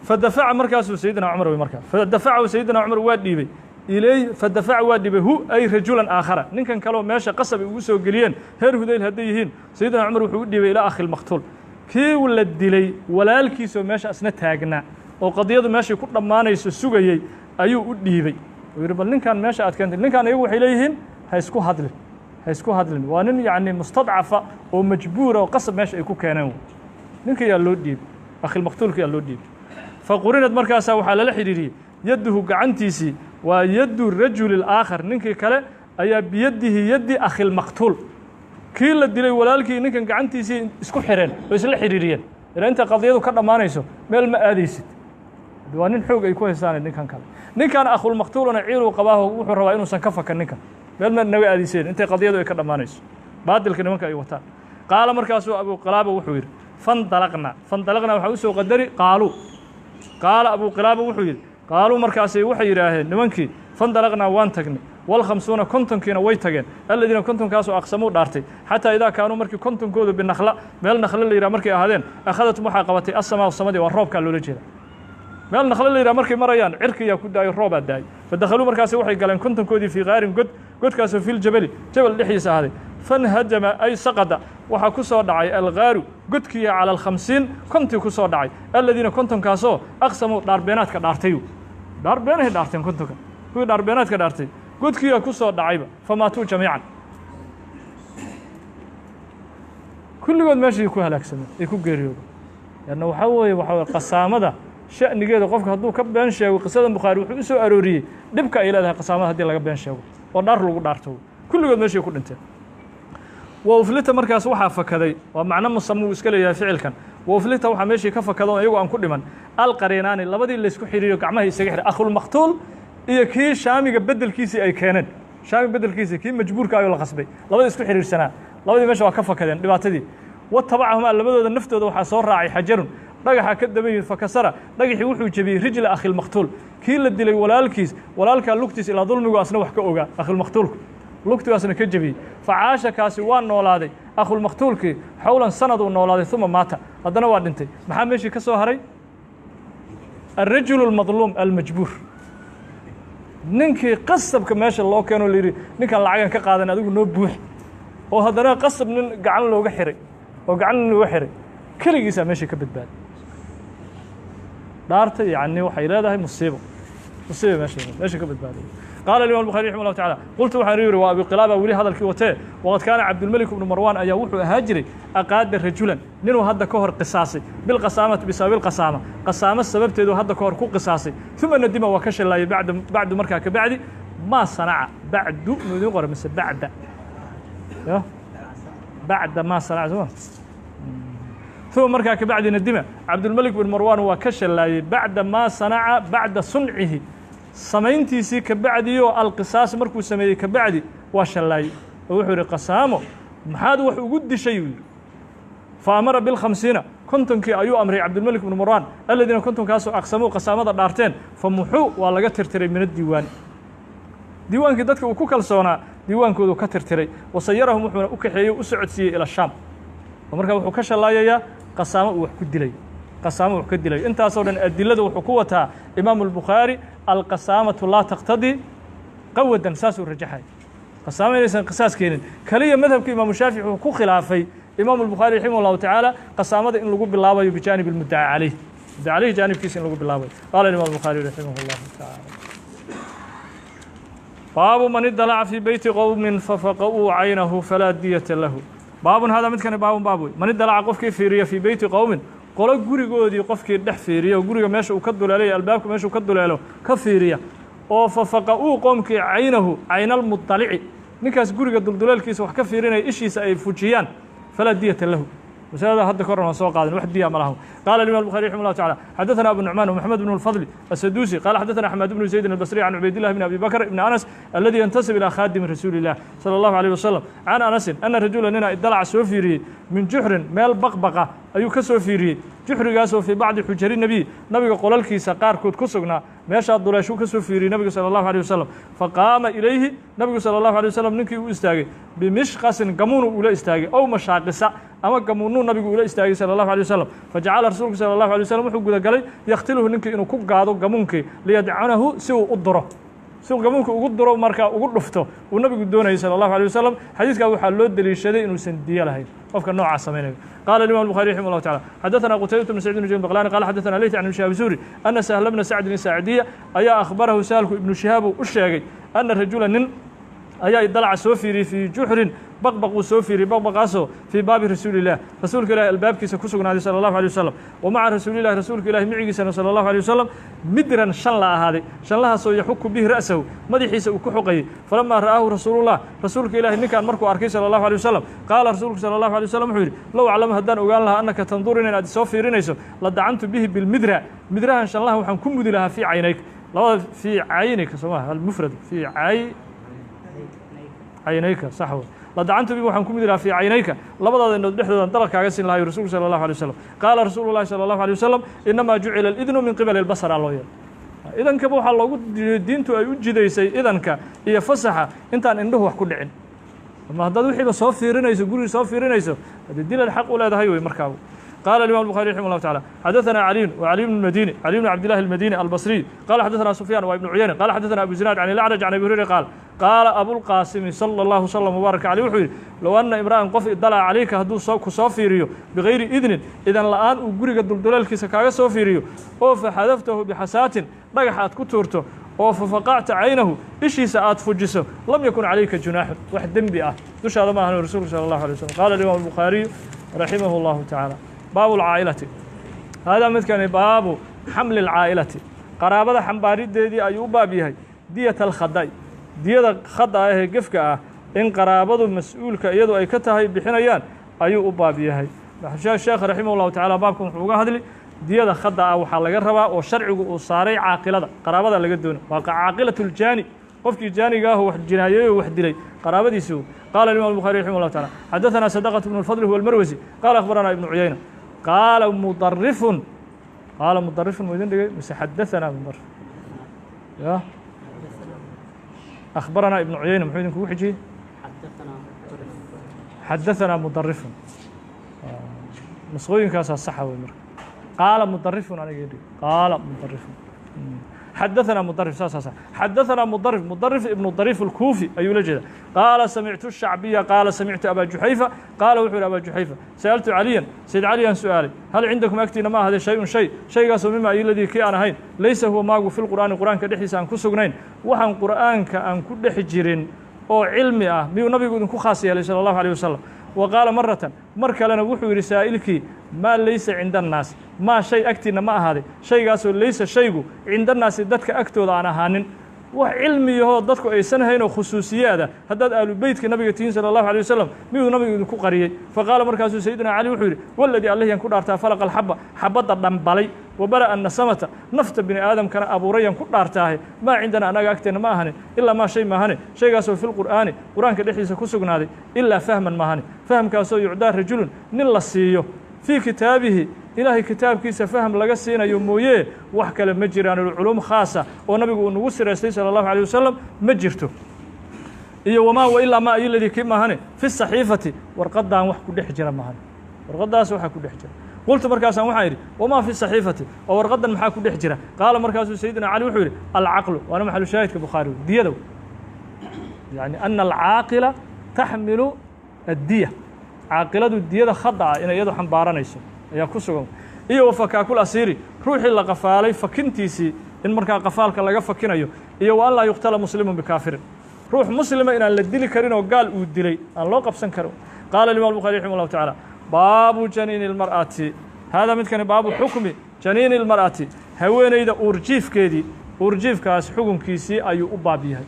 Speaker 1: Fadafaca, markaasuu Sayidina Cumar wey markaa, fadafacahu Sayidina Cumar waa dhiibay iley, fadafaca waa dhiibay hu, ay rajulan aakhara, ninkan kaleoo meesha qasab ay ugu soo geliyeen reer Hudayl hadday yihiin. Sayidina Cumar wuxuu u dhiibay ilaa akhi lmaqtuul, kii la dilay walaalkiisoo meesha asna taagnaa oo qadiyadu meeshay ku dhammaanayso sugayey ayuu u dhiibay. Uu yidhi: bal ninkan meesha aad keentay, ninkan iyagu waxay leeyihiin ha isku hadlin, ha isku hadlin, waa nin yacni mustadcafa oo majbuura oo qasab meesha ay ku keeneen. Ninka yaa loo dhiibay? Akhilmaqtuulka yaa loo dhiibay. Faqurinad, markaasaa waxaa lala xidhiiriyey yadduhu, gacantiisii, waa yaddu rajuli الaakhar, ninkii kale ayaa, biyadihi yaddi akhilmaqtuul, kii la dilay walaalkii, ninkan gacantiisii isku xireen oo isla xidhiiriyeen ilaa inta qadiyadu ka dhammaanayso meel ma aadaysid. Waa nin xoog ay ku haystaan ninkan kale. Ninkan akhulmaqtuuluna ciiluu qabaaho, wuxuu rabaa inuusan ka fakan ninkan, meel ma naga aadayseen intay qadiyadu ay ka dhammaanayso, baadilka nimanka ay wataan. Qaala, markaasuu Abu Qilaaba wuxuu yidhi: fandalaqna. Fandalaqna waxaa usoo qadari qaaluu. Qaala Abu Qilaaba wuxuu yidhi: qaaluu, markaasay waxay yidhaaheen nimankii: fandalaqnaa, waan tagnay, walkhamsuuna, 50-kiina way tageen, aladiina, 50-kaasoo aqsamuu dhaartay. Xataa idaa kaanuu, markii 50-koodu binakla, meel Nakle la yidhah markay ahaadeen, akhadatum, waxaa qabatay assamaa, samadii, waa roobkaa loola jeeda. Meel Nakle la yidhah markay marayaan cirkiyaa ku daayo, roobaa daayay. Fadakhaluu, markaasi waxay galeen 50-koodii fii qaarin, god, godkaasoo filjabali, jabal dhexdiisa ahaaday. Fanhajama, ay saqada, waxaa ku soo dhacay algaaru, godkiya, cala alkhamsiin, 50 ku soo dhacay, aladiina, 50-kaasoo aqsamuu, dhaarbeenaadka dhaartay. Dhaarbeenahay dhaarteen 50-ka, kuwii dhaarbeenaadka dhaartay godkiyaa ku soo dhacayba. Famaatuu jamiican, kulligood meeshii ku halaagsameen, ay ku geeriyoodeen. Leanna waxaa weeye qasaamada sha'nigeeda, qofka hadduu ka been sheego, qisadan Bukhaari wuxuu u soo arooriyey dhibka ay leedahay qasaamada haddii laga been sheego oo dhaar lagu dhaarto. Kulligood meeshay ku dhinteen. Wa uflita, markaas waxaa fakaday, waa macno musama uu iska leeyahay ficilkan. Wa uflita, waxaa meeshii ka fakado o iyagu aan ku dhiman alqariinaani, labadii laysku xiriiriyo gacmaha isaga xiray, akhulmaqtuul iyo kii Shaamiga beddelkiisii ay keeneen, Shaamiga beddelkiisii kii majbuurka ayuu la qasbay, labadii isku xiriirsanaa, labadii meesha waa ka fakadeen dhibaatadii. Watabacahumaa, labadooda naftooda waxaa soo raacay xajarun, dhagaxa ka daba yimid. Fakasara, dhagaxii wuxuu jebiyey rijla akhilmaqtuul, kii la dilay walaalkiis, walaalkaa lugtiis, ilaa dulmigu asna wax ka ogaa, akhilmaqtuulku lugtigaasna ka jebiyey. Facaasha, kaasi waa noolaaday, akhulmaqtuulkii, xowlan, sanad uu noolaaday, uma maata, haddana waa dhintay. Maxaa meeshii ka soo haray? Alrajulu almadluum almajbuur, ninkii qasabka meesha loo keeno, la yidhi ninkan lacagan ka qaadan, adigu noo buux, oo haddana qasab nin gacan looga xiray oo gacan nin looga xiray, keligiisaa meeshii ka badbaaday. Dhaarta yacni waxay leedahay musiibo, musiiba meesha ka badbaaday. Qaala imam الbuخari raximah الlahu taعala: qultu, waxaan yihi, waa Abi Qilaaba weli hadalkii watee, waqad kaana Cabdulmelik ibnu Marwan ayaa wuxuu ahaa jiray aqaada rajulan, ninuu hadda ka hor qisaasay, bilqasaamati, bisababi lqasaama, qasaamo sababteedu hadda ka hor ku qisaasay. Uma nadima, waa ka shallaayay, bacda, bacdu, markaa ka bacdi, maa sanaca. Bacdu mu idin qora mise bacda? Ya. Bacda maa sanaca, soo ma? Uma markaa kabacdi nadima Cabdulmelik bin Marwan, waa ka shallaayey. Bacda maa sanaca, bacda suncihi, samayntiisii kabacdiyo alqisaas markuu sameeyey kabacdi waa shallaayey oo wuxuu yihi: "Qasaamo maxaad wax ugu dishay?" uu yidhi. Fa amara bilkhamsiina, 50kii ayuu amray Cabdilmelik bnu Marwan, aladiina 50kaasoo aqsamuu, qasaamada dhaarteen. Fa muxuu, waa laga tirtiray min addiiwaani, diiwaankii dadka uu ku kalsoonaa diiwaankoodu ka tirtiray. Wasayarahum, wuxuuna u kaxeeyey, u socodsiiyey ila Shaam. Oo markaa wuxuu ka shallaayayaa qasaamo uu wax ku dilay, qasaamo wax ka dilay. Intaasoo dhan adilada wuxuu ku wataa Imaamu Albukhaari: alqasaamatu laa taqtadii qawadan, saasuu rajaxay, qasaamo inaysan qisaas keenin. Kaliya madhabka Imaamu Shaafici wuxuu ku khilaafay Imaamu Albukhaari raximah llahu tacaala qasaamada in lagu bilaabayo bijaanib almuddaca caleyh, muddaca caleyh jaanibkiisa in lagu bilaabayo. Qaala Imam Albukhaari raximah llahu tacaala: baabu man idalaca fii beyti qowmin fafaqa'uu caynahu falaa diyata lahu. Baabun hada midkani baabun baab wey. Man idalaca, qofkii fiiriya, fii beyti qowmin, qolo gurigoodii qofkii dhex fiiriya, oo guriga meesha uu ka duleelay, albaabka meesha uu ka duleelo ka fiiriya, oo fafaqa'uu qoomkii caynahu, caynalmudalici, ninkaas guriga dulduleelkiisa wax ka fiirinaya ishiisa ay fujiyaan, falaa diyata lahu. Masalada hadda ka horna waan soo qaadin, wax diya ma laha. Qala imam الbuخarي raximah الlahu taعalى: xadaثna Abu Nucmaan ومxamed بن الfadl asadusi qala xadaثna Axmed bnu زaydin الbصri can Cubayd الlah bn Abi Bakr ibn Anas aladi yantasib ilى khadimi rasuuli الlah salى الlahu عalيه wasalam, can Anasin ana rajula nina idalaca, soo fiiriyey, min juxrin, meel baqbaqa ayuu ka soo fiiriyey, juxrigaasoo fii bacdi xujari nebiy, nabiga qolalkiisa qaarkood ku sugnaa. Meeshaa duleeshuu ka soo fiiriyey nabigu salى الlahu عalيه wasalam. Faqaama ilayhi, nabigu salى الlahu عalيه wasalam ninkii u istaagay, bimishqasin, gamuunu ula istaagay, ow mashaaqisa, ama gamuunuu nabigu ula istaagay salى الlahu عalيه wasalam. Fajacala rasuulku salى الlahu عalيه wasalam wuxuu gudagalay yakhtiluhu, ninkii inuu ku gaado gamuunkii, liyadcanahu, si uu u duro, si uu gamuunka ugu duro, markaa ugu dhufto uu nabigu doonayay salى الlahu عalيه wasalam. Xadiiskaa waxaa loo deliishaday inuusan diyo lahayn qofka noocaa samaynayo. Qala imam الbuخarي raximah الlahu taعala: xadaثna Qutaybة بن Sacid بن jamil Baqlani qala xadaثna Leyt can Ibn Shihab Zuhri ana Sahla bna Sacdin Saacidiya ayaa akhbarahu, sahalku Ibnu Shihaab uu u sheegay, ana rajula nin ayaa idalaca, soo fiiriyey, fii juxrin, baqbaq uu soo fiiriyey, baqbaqaasoo fii baabi rasuuli illah, rasuulka ilahi albaabkiisa ku sugnaaday sala allahu alay wasalam. Wa maca rasuulillahi, rasuulka ilahi micigiisana sala allahu alay wasalam, midran, shan la ahaaday, shanlahaasoo yaxuku bihi ra'sahu, madaxiisa uu ku xoqayey. Falamaa ra'aahu rasuulullah, rasuulka ilahi ninkaan markuu arkay sala allahu alay wasalam, qaala rasuulku sala allahu alay wasalam wuxuu yidhi: "Low aclamu, haddaan ogaan lahaa, annaka tandurina, inaad isoo fiirinayso, la dacantu bihi bilmidra, midrahan, shanlaha, waxaan ku mudi lahaa, fii caynayk, labada, fii caynika, soo maha? Almufrad fii caynayka, sax wey. La dacantu bi, waxaan ku midi lahaa, fii caynayka, labadaada indhood dhexdoodan dalaq kaaga siin lahayo rasuulku sala allahu alay wasalam. Qaala rasuulu llahi sala allahu alay wasalam: innamaa jucila alidnu min qibali albasar. Aa loo yeelay idankaba, waxaa loogu diintu ay u jidaysay idanka iyo fasaxa intaan indhuhu wax ku dhicin. Ama haddaad wixiiba soo fiirinayso, gurigi soo fiirinayso, haddii dilad xaq u leedahay wey markaaba. قال الإمام البخاري رحمه الله تعالى: حدثنا علي وعلي بن المديني، علي بن عبد الله المديني البصري، قال حدثنا سفيان وابن عيينة قال حدثنا أبو زناد عن الأعرج عن أبي هريرة قال: قال أبو القاسم صلى الله وسلم وبارك عليه wuxuu yidhi: low أna imra'an, qof, idalaca calayka, hadduu soo ku soo fiiriyo, bigayri idnin, idan la'aan uu guriga dulduleelkiisa kaaga soo fiiriyo, oo faxadaftahu bixasaatin, dhagax aad ku tuurto, oo fafaqacta caynahu, ishiisa aad fujiso, lam yakun calayka junaaxun, wax dembi ah dushaada ma ahan, rasuulku sala allahu alay wasalam. Qaala الإمام البخاري raximah اllahu tacaala: baabu lcaa'ilati. Haadaa midkani baabu xamli alcaa'ilati, qaraabada xambaarideedii ayuu u baab yahay, diyat alkhada'i, diyada khada ah ee gefka ah in qaraabadu mas-uulka iyadu ay ka tahay bixinayaan ayuu u baab yahay. Sheekha raximah llahu tacala baabkan wuxuu uga hadli diyada khada ah waxaa laga rabaa oo sharcigu uu saaray caaqilada, qaraabada laga doona, waa caaqilat ljaani, qofkii jaaniga ah wax jinaayeey oo wax dilay qaraabadiisu. Qala imam الbuخarي raximah llahu taعala: xadaثna Sadqة بن الfضل huwa almarwasi qala akhbarana Ibnu Cuyayna qaala mudarifun, qaala mudarifun mu idin dhigay mise xadaثana mudarif ya? Akhbarana Ibnu Cuyayna muxuu idinkugu xijiyey? Xadaثana mudarifun, nusqooyinkaasaa saxa wey. Marka qaala mudarifun aniga idhig, qaala mudarifun, xadaثna mdarif, saasa sax. Xadaثna mdarif, mdarif ibnu darif الkuufi ayuu la jeeda. Qaala samictu الshacbiya qaala samictu aba Juxayfa qaala, wuxuu yihi aba Juxayfa: sa'altu caliyan, Sayd Caliyaan su-aalay, hal cindakum, agtiina ma ahade, shay-un shay, shaygaasoo mima ayiladii kii aan ahayn, laysa huwa maagu fi lqur'aani, qur'aanka dhexdiisa aan ku sugnayn? Waxaan qur'aanka aan ku dhex jirin oo cilmi ah miyuu nabigu idinku khaas yeelay salى الlahu alيه wasalam? Wa qaala maratan, mar kalena wuxuu yidhi saa'ilkii: maa laysa cinda annaas, maa shay agtiinna ma ahaaday, shaygaasoo laysa shaygu cinda annaasi, dadka agtooda aan ahaanin? Wax cilmiyahoo dadku aysan hayn oo khusuusiyaada haddaad aalu beytka nabiga tihiin sala allahu alay wasalam, miyuu nabigu idinku qariyey? Faqaala, markaasuu sayidina Cali wuxuu yidhi: waladii allahyan ku dhaartaa falaqa alxaba, xabadda dhambalay, wa bara'a nasamata, nafta bini aadamkana abuurayan ku dhaartaahe, maa cindana, annaga agteenna ma ahanin, ilaa maa shay maahane, shaygaasoo fi lqur'aani, qur'aanka dhexdiisa ku sugnaaday, ilaa fahman maahane, fahamkaasoo yucdaa rajulun, nin la siiyo, fii kitaabihi, Ilaahay kitaabkiisa faham laga siinayo mooye, wax kale ma jiraan. Culum khaasa oo nabigu uu nagu siraystay sala allahu alيh wasalam ma jirto. Iyo wamaa wa ilaa maa ayoladii kii maahane fi saxiifati, warqadan wax ku dhex jira maahane, warqadaas waxaa ku dhex jira. Qultu, markaasaan waxaan idhi: wamaa fi saxiifati? Oo warqadan maxaa ku dhex jira? Qaala, markaasuu sayidina Cali wuxuu yidhi: alcaqlu. Waana maxalu shaahidka Bukhaari, diyadow, yani ana alcaaqila taxmilu addiya, caaqiladu diyada khada ah inay iyadu xambaaranayso ayaa ku sugan. Iyo wa fakaakul asiiri, ruuxii la qafaalay fakintiisii, in markaa qafaalka laga fakinayo. Iyo wa an laa yuqtala muslimun bikaafirin, ruux muslima inaan la dili karin oo gaal uu dilay aan loo qabsan karin. Qaala imam Bukhari raximah llahu tacaala: baabu janiini اlmar'ati. Haadaa midkani baabu xukmi janiini اlmar'ati, haweeneyda uurjiifkeedii, uurjiifkaas xukunkiisii ayuu u baab yahay.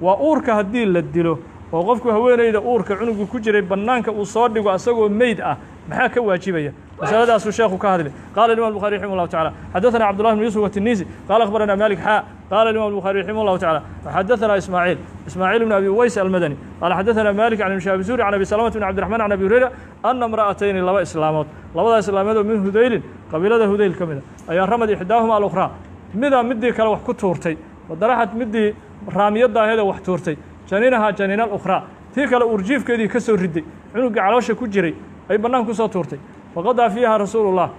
Speaker 1: Waa uurka haddii la dilo oo qofku haweeneyda uurka cunugu ku jiray bannaanka uu soo dhigo asagoo meyd ah, maxaa ka waajibaya? Masaladaasuu sheekhu ka hadlay. Qala imam الbuخari raximah llahu taعala: xadaثana Cabdullah bn Yusuf atinisi qala akhbarana Malik xa. Qala imam الbuخari raximah llahu taعala: xadaثana Ismaaciil, Ismaaciil bn Abi Uways almadani, qala xadaثana Malik can ibn Shahab Zuri can Abi Salamata bn Cabdiraxman can Abi Hurayra ana imra'atayni, laba islaamood, labadaa islaamood oo min Hudaylin, qabiilada Hudayl ka mida, ayaa ramad ixdaahuma alukhraa, midaa midii kale wax ku tuurtay. Wadaraxad, midii raamiyadda aheedee wax tuurtay, janiinahaa janiina alukhraa, tii kale uurjiifkeedii ka soo riday, cunuggii caloosha ku jiray ay bannaan ku soo tuurtay. Faqadaa fiiha rasuulullah,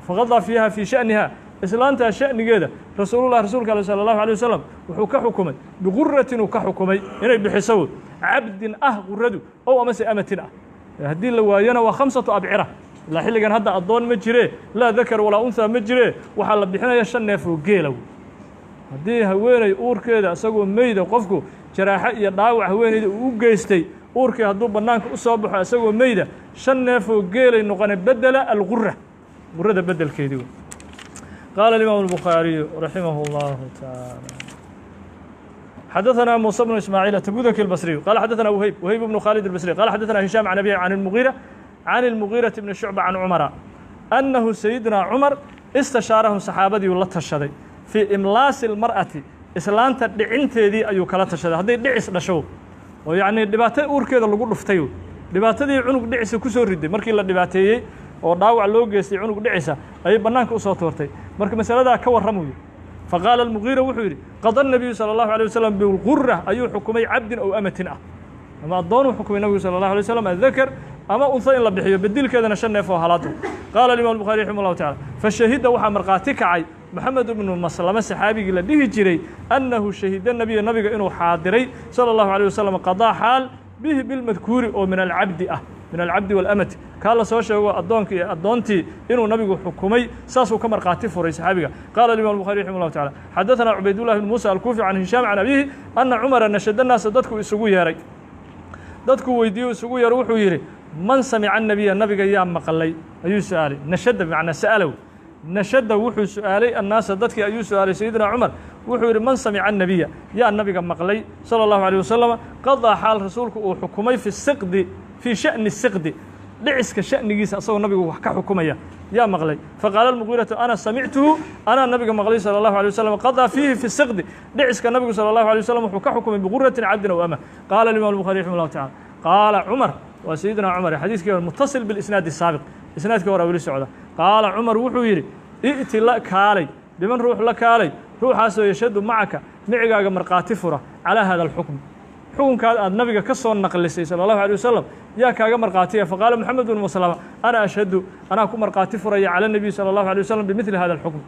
Speaker 1: faqadaa fiiha fii sha'niha, islaantaa sha'nigeeda, rasuulullah, rasuulka ale sala allahu alay wasalam wuxuu ka xukumay biquratin, uu ka xukumay inay bixiso, cabdin ah quradu ow amase amatin ah. Haddii la waayona waa khamsatu abcira. Ilaa xilligan hadda addoon ma jire, laa dakar walaa unhaa ma jire, waxaa la bixinaya 5 neef oo geela. Haddii haweeney uurkeeda isagoo meyda qofku jaraaxo iyo dhaawac haweeneyda uu u geystay, uurkii hadduu bannaanka u soo baxo isagoo meyda, 5 neefoo geelay noqone, bedela algura, qurada bedelkeedii. Qaala imaamu الbukhaariyu raximah اllahu taعala: xadaثna muسى بن ismاعيل atabudaki الbصriyu qala xadaثna wheyb, wheyb بن khaalid الbصri, qala xadaثna hishaam can abihi can الmugiira, can الmugiiraةi bni shucba, can Cumara annahu sayidina Cumar istashaarahum, saxaabadiiu la tashaday, fii imlaasi اlmar'ati, islaanta dhicinteedii ayuu kala tashaday, hadday dhicis dhasho oo yacnii dhibaato uurkeeda lagu dhuftay, dhibaatadii cunug dhicisa ku soo riday. Markii la dhibaateeyey oo dhaawac loo geystay, cunug dhicisa ayay bannaanka usoo tuurtay. Marka masaladaa ka warramayo, faqaala almugiira, wuxuu yidhi: qada الnabiyu salى allahu alيه wasalam bilqura, ayuu xukumay, cabdin ow amatin ah, ama addoonuu xukumay nabigu salى allahu alay slam, adakar ama unha, in la bixiyo, bedilkeedana 5 neef oo halaadu. Qaala imam الbukhari raximah llahu tacala: fashahida, waxaa markhaati kacay Moxamed ibnu Maslame, saxaabigii la dhihi jiray, annahu shahida nabiya, nabiga inuu xaadiray salى allahu alيه wasalam, qadaa xaal bihi bilmadkuuri oo min alcabdi ah, min alcabdi waalamati, kaa la soo sheego, addoonki iyo addoontii inuu nabigu xukumay, saasuu ka markhaati furay saxaabiga. Qaala imam الbukhari raximah llahu tacala: xadaثana Cubaydullahi bn Muusa alkuufi can Hishaam can abiihi anna Cumara nashada naasa, dadku isugu yeeray, dadkuu weydiiye, isugu yeero, wuxuu yidhi: man samica nabiya, nabiga yaa maqlay? Ayuu su-aalay. Nashada bimacnaa sa'alow, nashada wuxuu su-aalay, annaasa, dadkii ayuu su-aalay sayidina Cumar. Wuxuu yidhi: man samica nabiya, yaa nabiga maqlay sala allahu alيh wasalam, qadaa xaal rasuulku uu xukumay fi siqdi, fii sha'ni siqdi, dhiciska sha'nigiisa, asagoo nabigu wax ka xukumaya, yaa maqlay? Faqaala almugiiratu: ana samictuhu, anaa nabiga maqlay sala allahu alay wasalam, qadaa fiihi fi siqdi, dhiciska nabigu sala allahu alay wasalam wuxuu ka xukumay biquratin cabdin ow ama. Qaala imam الbukhari raximah llahu tacala: qaala Cumar, waa sayidina Cumar, xadiiskii hore mutasil bilisnaadi saabiq, isnaadkii hore weli socda. Qaala Cumar, wuxuu yidhi: i'ti, la kaalay, biman, ruux la kaalay, ruuxaasoo yashhadu macaka, micigaaga markhaati fura, calaa hada alxukm, xukunkaad aad nabiga ka soo naqlisay sala allahu alay wasalam, yaa kaaga markhaatiya? Faqaala Moxamed bnu Maslama: ana ashhadu, anaa ku markhaati furaya, cala nebiy sala allahu alay wasalam bimidli hada alxukm,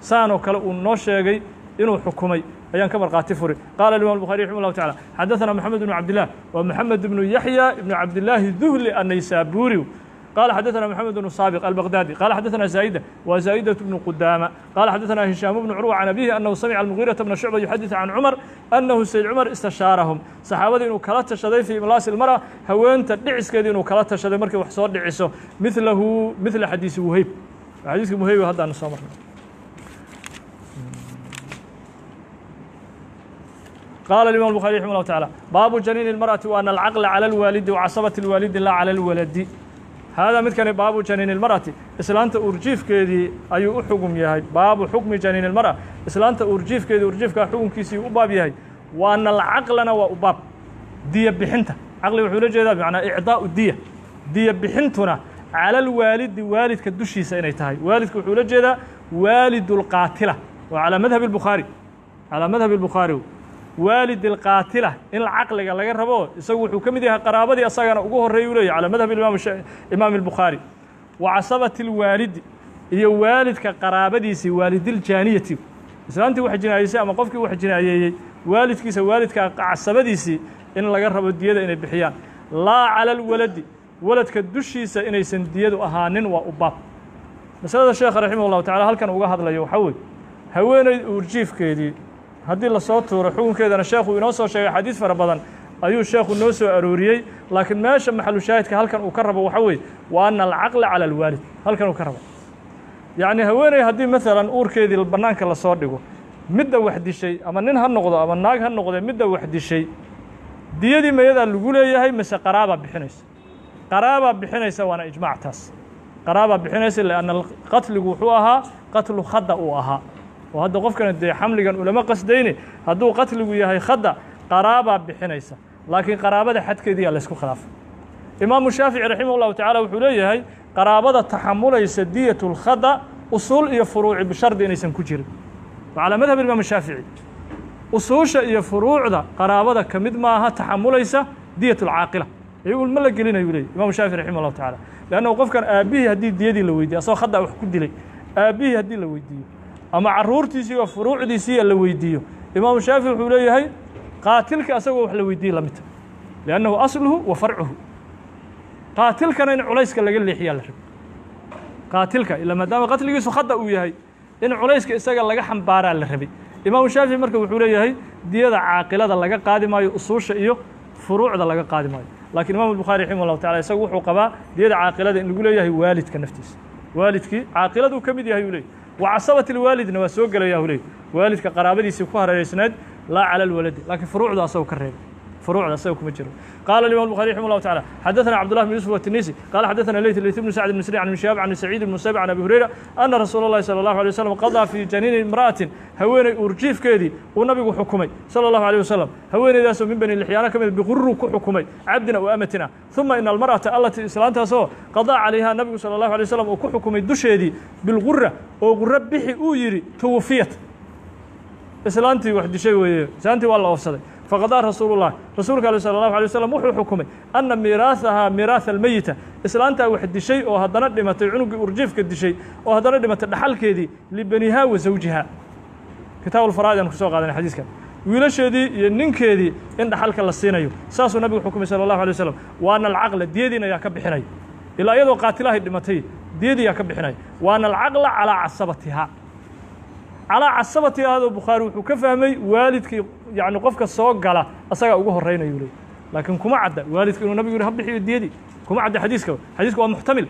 Speaker 1: saanoo kale uu noo sheegay inuu xukumay ayaan ka markhaati furi. Qala imam الbuخari raximah llahu taعala: xadaثana Moxamed bnu Cabdilah, wa Moxamed bnu Yaxya ibnu Cabdillaahi Duhli annaysaburi, qala xadaثna Moxamed bnu Saabiq albaqdadi, qala xadaثna Zaa'ida, wa Zaa'idaة bnu Qudaama, qala xadaثna Hishaam bnu Curwa can abihi annahu samica almugiiraةa bna Shucba yuxadiث can Cumar annahu sayd Cumar istashaarahum, saxaabadii inuu kala tashaday, fii imlaasi ilmar'a, haweenta dhiciskeedii inuu kala tashaday markay wax soo dhiciso, milahu midla xadiisi Wuheyb, xadiiskii Wuheyb haddaanu soo marnay. Qaala imam الbuخari raximah llahu taعala: baabu janiini اlmarأati wa ana alcaqla calى اlwaalidi wa casabati اlwaalidi laa calى اlwaladi. Haadaa midkani baabu janiini اlmarأati, islaanta uurjiifkeedii ayuu u xugum yahay. Baabu xukmi janiini اlmarأa, islaanta uurjiifkeedii, uurjiifkaa xukunkiisii u baab yahay. Wa ana alcaqlana waa u baab diya bixinta. Caqli wuxuu la jeedaa bimacnaa icdaau diya. Diya bixintuna cala alwaalidi, waalidka dushiisa inay tahay. Waalidka wuxuu la jeedaa waalidulqaatila, waa calaa madhabi الbukhaari, calaa madhabi الbukhaari waalid alqaatila in caqliga laga rabo. Isagu wuxuu ka mid yahay qaraabadii, asagana ugu horreeya u leeyahy, calaa madhab imaam الbukhaari. Wa casabati اlwaalidi, iyo waalidka qaraabadiisii, waalidiljaaniyati, islaantii wax jinaayeysay ama qofkii wax jinaayeeyey waalidkiisa, waalidka casabadiisii in laga rabo diyada inay bixiyaan. Laa cala alwaladi, waladka dushiisa inaysan diyadu ahaanin waa u baab. Masalada sheekha raximah llahu tacala halkan uga hadlayo waxaa weye haweeney uurjiifkeedii haddii lasoo tuuro xukunkeedana sheekhu inoo soo sheegay. Xadiis fara badan ayuu sheekhu noo soo arooriyey, laakiin meesha maxalu shaahidka halkan uu ka rabo waxaa weeye wa ana alcaqla cala alwaalid. Halkan uu ka rabo, yacni, haweeney haddii maalan uurkeedii bannaanka lasoo dhigo, midda wax dishay ama nin ha noqdo ama naag ha noqde, midda wax dishay diyadii mayadaa lagu leeyahay mise qaraabaa bixinaysa? Qaraabaa bixinaysa, waana ijmaac taas. Qaraabaa bixinaysa lianna qatligu wuxuu ahaa qatlu khada uu ahaa, oo hadda qofkana dee xamligan ulama qasdayne. Hadduu qatligu yahay khada, qaraabaa bixinaysa, laakiin qaraabada xadkeediyaa laysku khilaafay. Imaamu Shaafici raximah llahu tacala wuxuu leeyahay qaraabada taxamulaysa diyat lkhada usuul iyo furuuci bishardi inaysan ku jirin. Wa calaa madhab imaam Shaafici, usuusha iyo furuucda qaraabada ka mid maaha taxamulaysa diyat alcaaqila, iyagu ma la gelinayu leeyay imam Shaafici raximah llahu tacala, leannahu qofkan aabbihii haddii diyadii la weydiiyo, asagoo khada wax ku dilay aabbihii haddii la weydiiyo ama caruurtiisii oo furuucdiisiiya la weydiiyo, imaamu Shaafici wuxuu leeyahay qaatilka asagoo wax la weydiiyey lamidta, liannahu asluhu wa farcuhu. Qaatilkana in culayska laga leexiyaa la rabo qaatilka, ila maadaama qatligiisu khada uu yahay, in culayska isaga laga xambaaraa la rabay. Imaamu Shaafici marka wuxuu leeyahay diyada caaqilada laga qaadi maayo, usuusha iyo furuucda laga qaadi maayo. Lakiin imam الbuخari raximah llahu tacala isagu wuxuu qabaa diyada caaqilada in lagu leeyahay waalidka naftiisa. Waalidkii caaqiladuu ka mid yahay uu leeyay, wa casabat ilwaalidna waa soo gelaya uu leeyay, waalidka qaraabadiisii ku hareereysnayd. Laa cala alwaladi, laakiin furuucda asagu ka reebay, furuucda asaga kuma jiro. Qala imam الbuخari raximah llahu taعala: xadaثna cabdullah bn yusuf atinisi qala xadaثna leyt, leyt bnu sacd bn sri, can ibn shihab, can saciid ibn musayb, can Abi Hurayra ana rasuula اllahi salى اllahu alيه wasalam qadaa fii janiini imra'atin, haweeney uurjiifkeedii uu nabigu xukumay salى اllahu alيه wasalam, haweeneydaasoo min Bani Lixyaano ka mid, biqurru ku xukumay, cabdin aw amatin ah. ثuma ina almar'ata allatii, islaantaasoo, qadaa calayha, nabigu salى اllahu alيه wasalam uu ku xukumay dusheedii bilgura, oo guro bixi uu yidhi, tuwufiyat. Islaantii wax dishay weeye, islaantii waa la oofsaday. Faqadaa rasuulu llah, rasuulka ale sala allahu alay wasalam wuxuu xukumay anna miiraahahaa miiraaha almeyita, islaantaa wax dishay oo haddana dhimatay, cunugii urjiifka dishay oo haddana dhimatay, dhaxalkeedii libanihaa wa zawjiha. Kitaab alfaraa'id aan kusoo qaadanay xadiiskan. Wiilasheedii iyo ninkeedii in dhaxalka la siinayo saasuu nabigu xukumay sala allahu alay wasalam. Wa ana alcaqla, diyadiina yaa ka bixinaya? Ilaa iyadoo qaatilahay dhimatay, diyadii yaa ka bixinaya? Wa ana alcaqla calaa casabatiha. Calaa casabati ahadoo Bukhaari wuxuu ka fahmay waalidkii, yacni qofka soo gala asagaa ugu horreynayuu leey, laakiin kuma cadda waalidku inuu nabigu yihi ha bixiyo diyadii, kuma cadda xadiiska. Xadiiska waa muxtamil.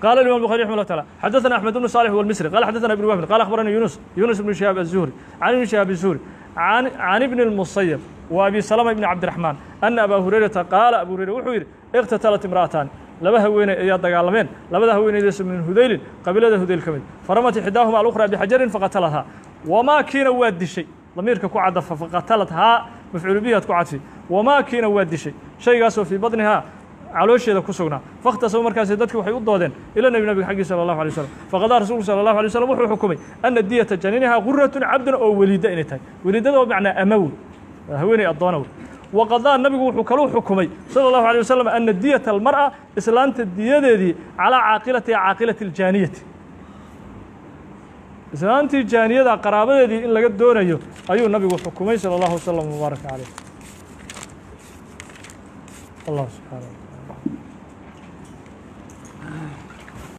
Speaker 1: قال الإمام البخاري رحمه الله تعالى: حدثنا أحمد بن صالح والمصري قال حدثنا ابن وهب قال أخبرني يونس، يونس بن شهاب الزهري، عن ابن شهاب الزهري، عن ابن المسيب وأبي سلمة بن عبد الرحمن أن أبا هريرة قال، أبو هريرة wuxuu yidhi: اqtatalat imra'atan, laba haweeney ayaa dagaalameen, labada haweeneydaas min Hudaylin, qabiilada Hudayl ka mid. Faramat ixdaahuma alukhra bixajarin faqatalathaa, wamaa kiina waa dishay. Damiirka ku cadafa, faqatalathaa mafcuulu bihi aad ku cadfi. Wamaa kiina waa dishay, shaygaasoo fii badnihaa, caloosheeda ku sugnaa. Fakhtasamu, markaasi dadki waxay u doodeen ila nebi, nabiga xaggii sala allahu alay wasalam. Faqadaa rasuulku sala allahu alay wasalam wuxuu xukumay ana diyata janiinihaa guratun cabdun oo weliida inay tahay. Weliidada oo macnaa amawi, haweeney addoona wey. Waqadaa, nabigu wuxuu kaluu xukumay sala allahu alay wasalam ana diyata almar'a, islaanta diyadeedii, calaa caaqilatiha, caaqilati aljaaniyati, islaantii jaaniyada qaraabadeedii in laga doonayo ayuu nabigu xukumay sala allahu wasalam mubaaraka caleyh. Allah subxaana wa taala.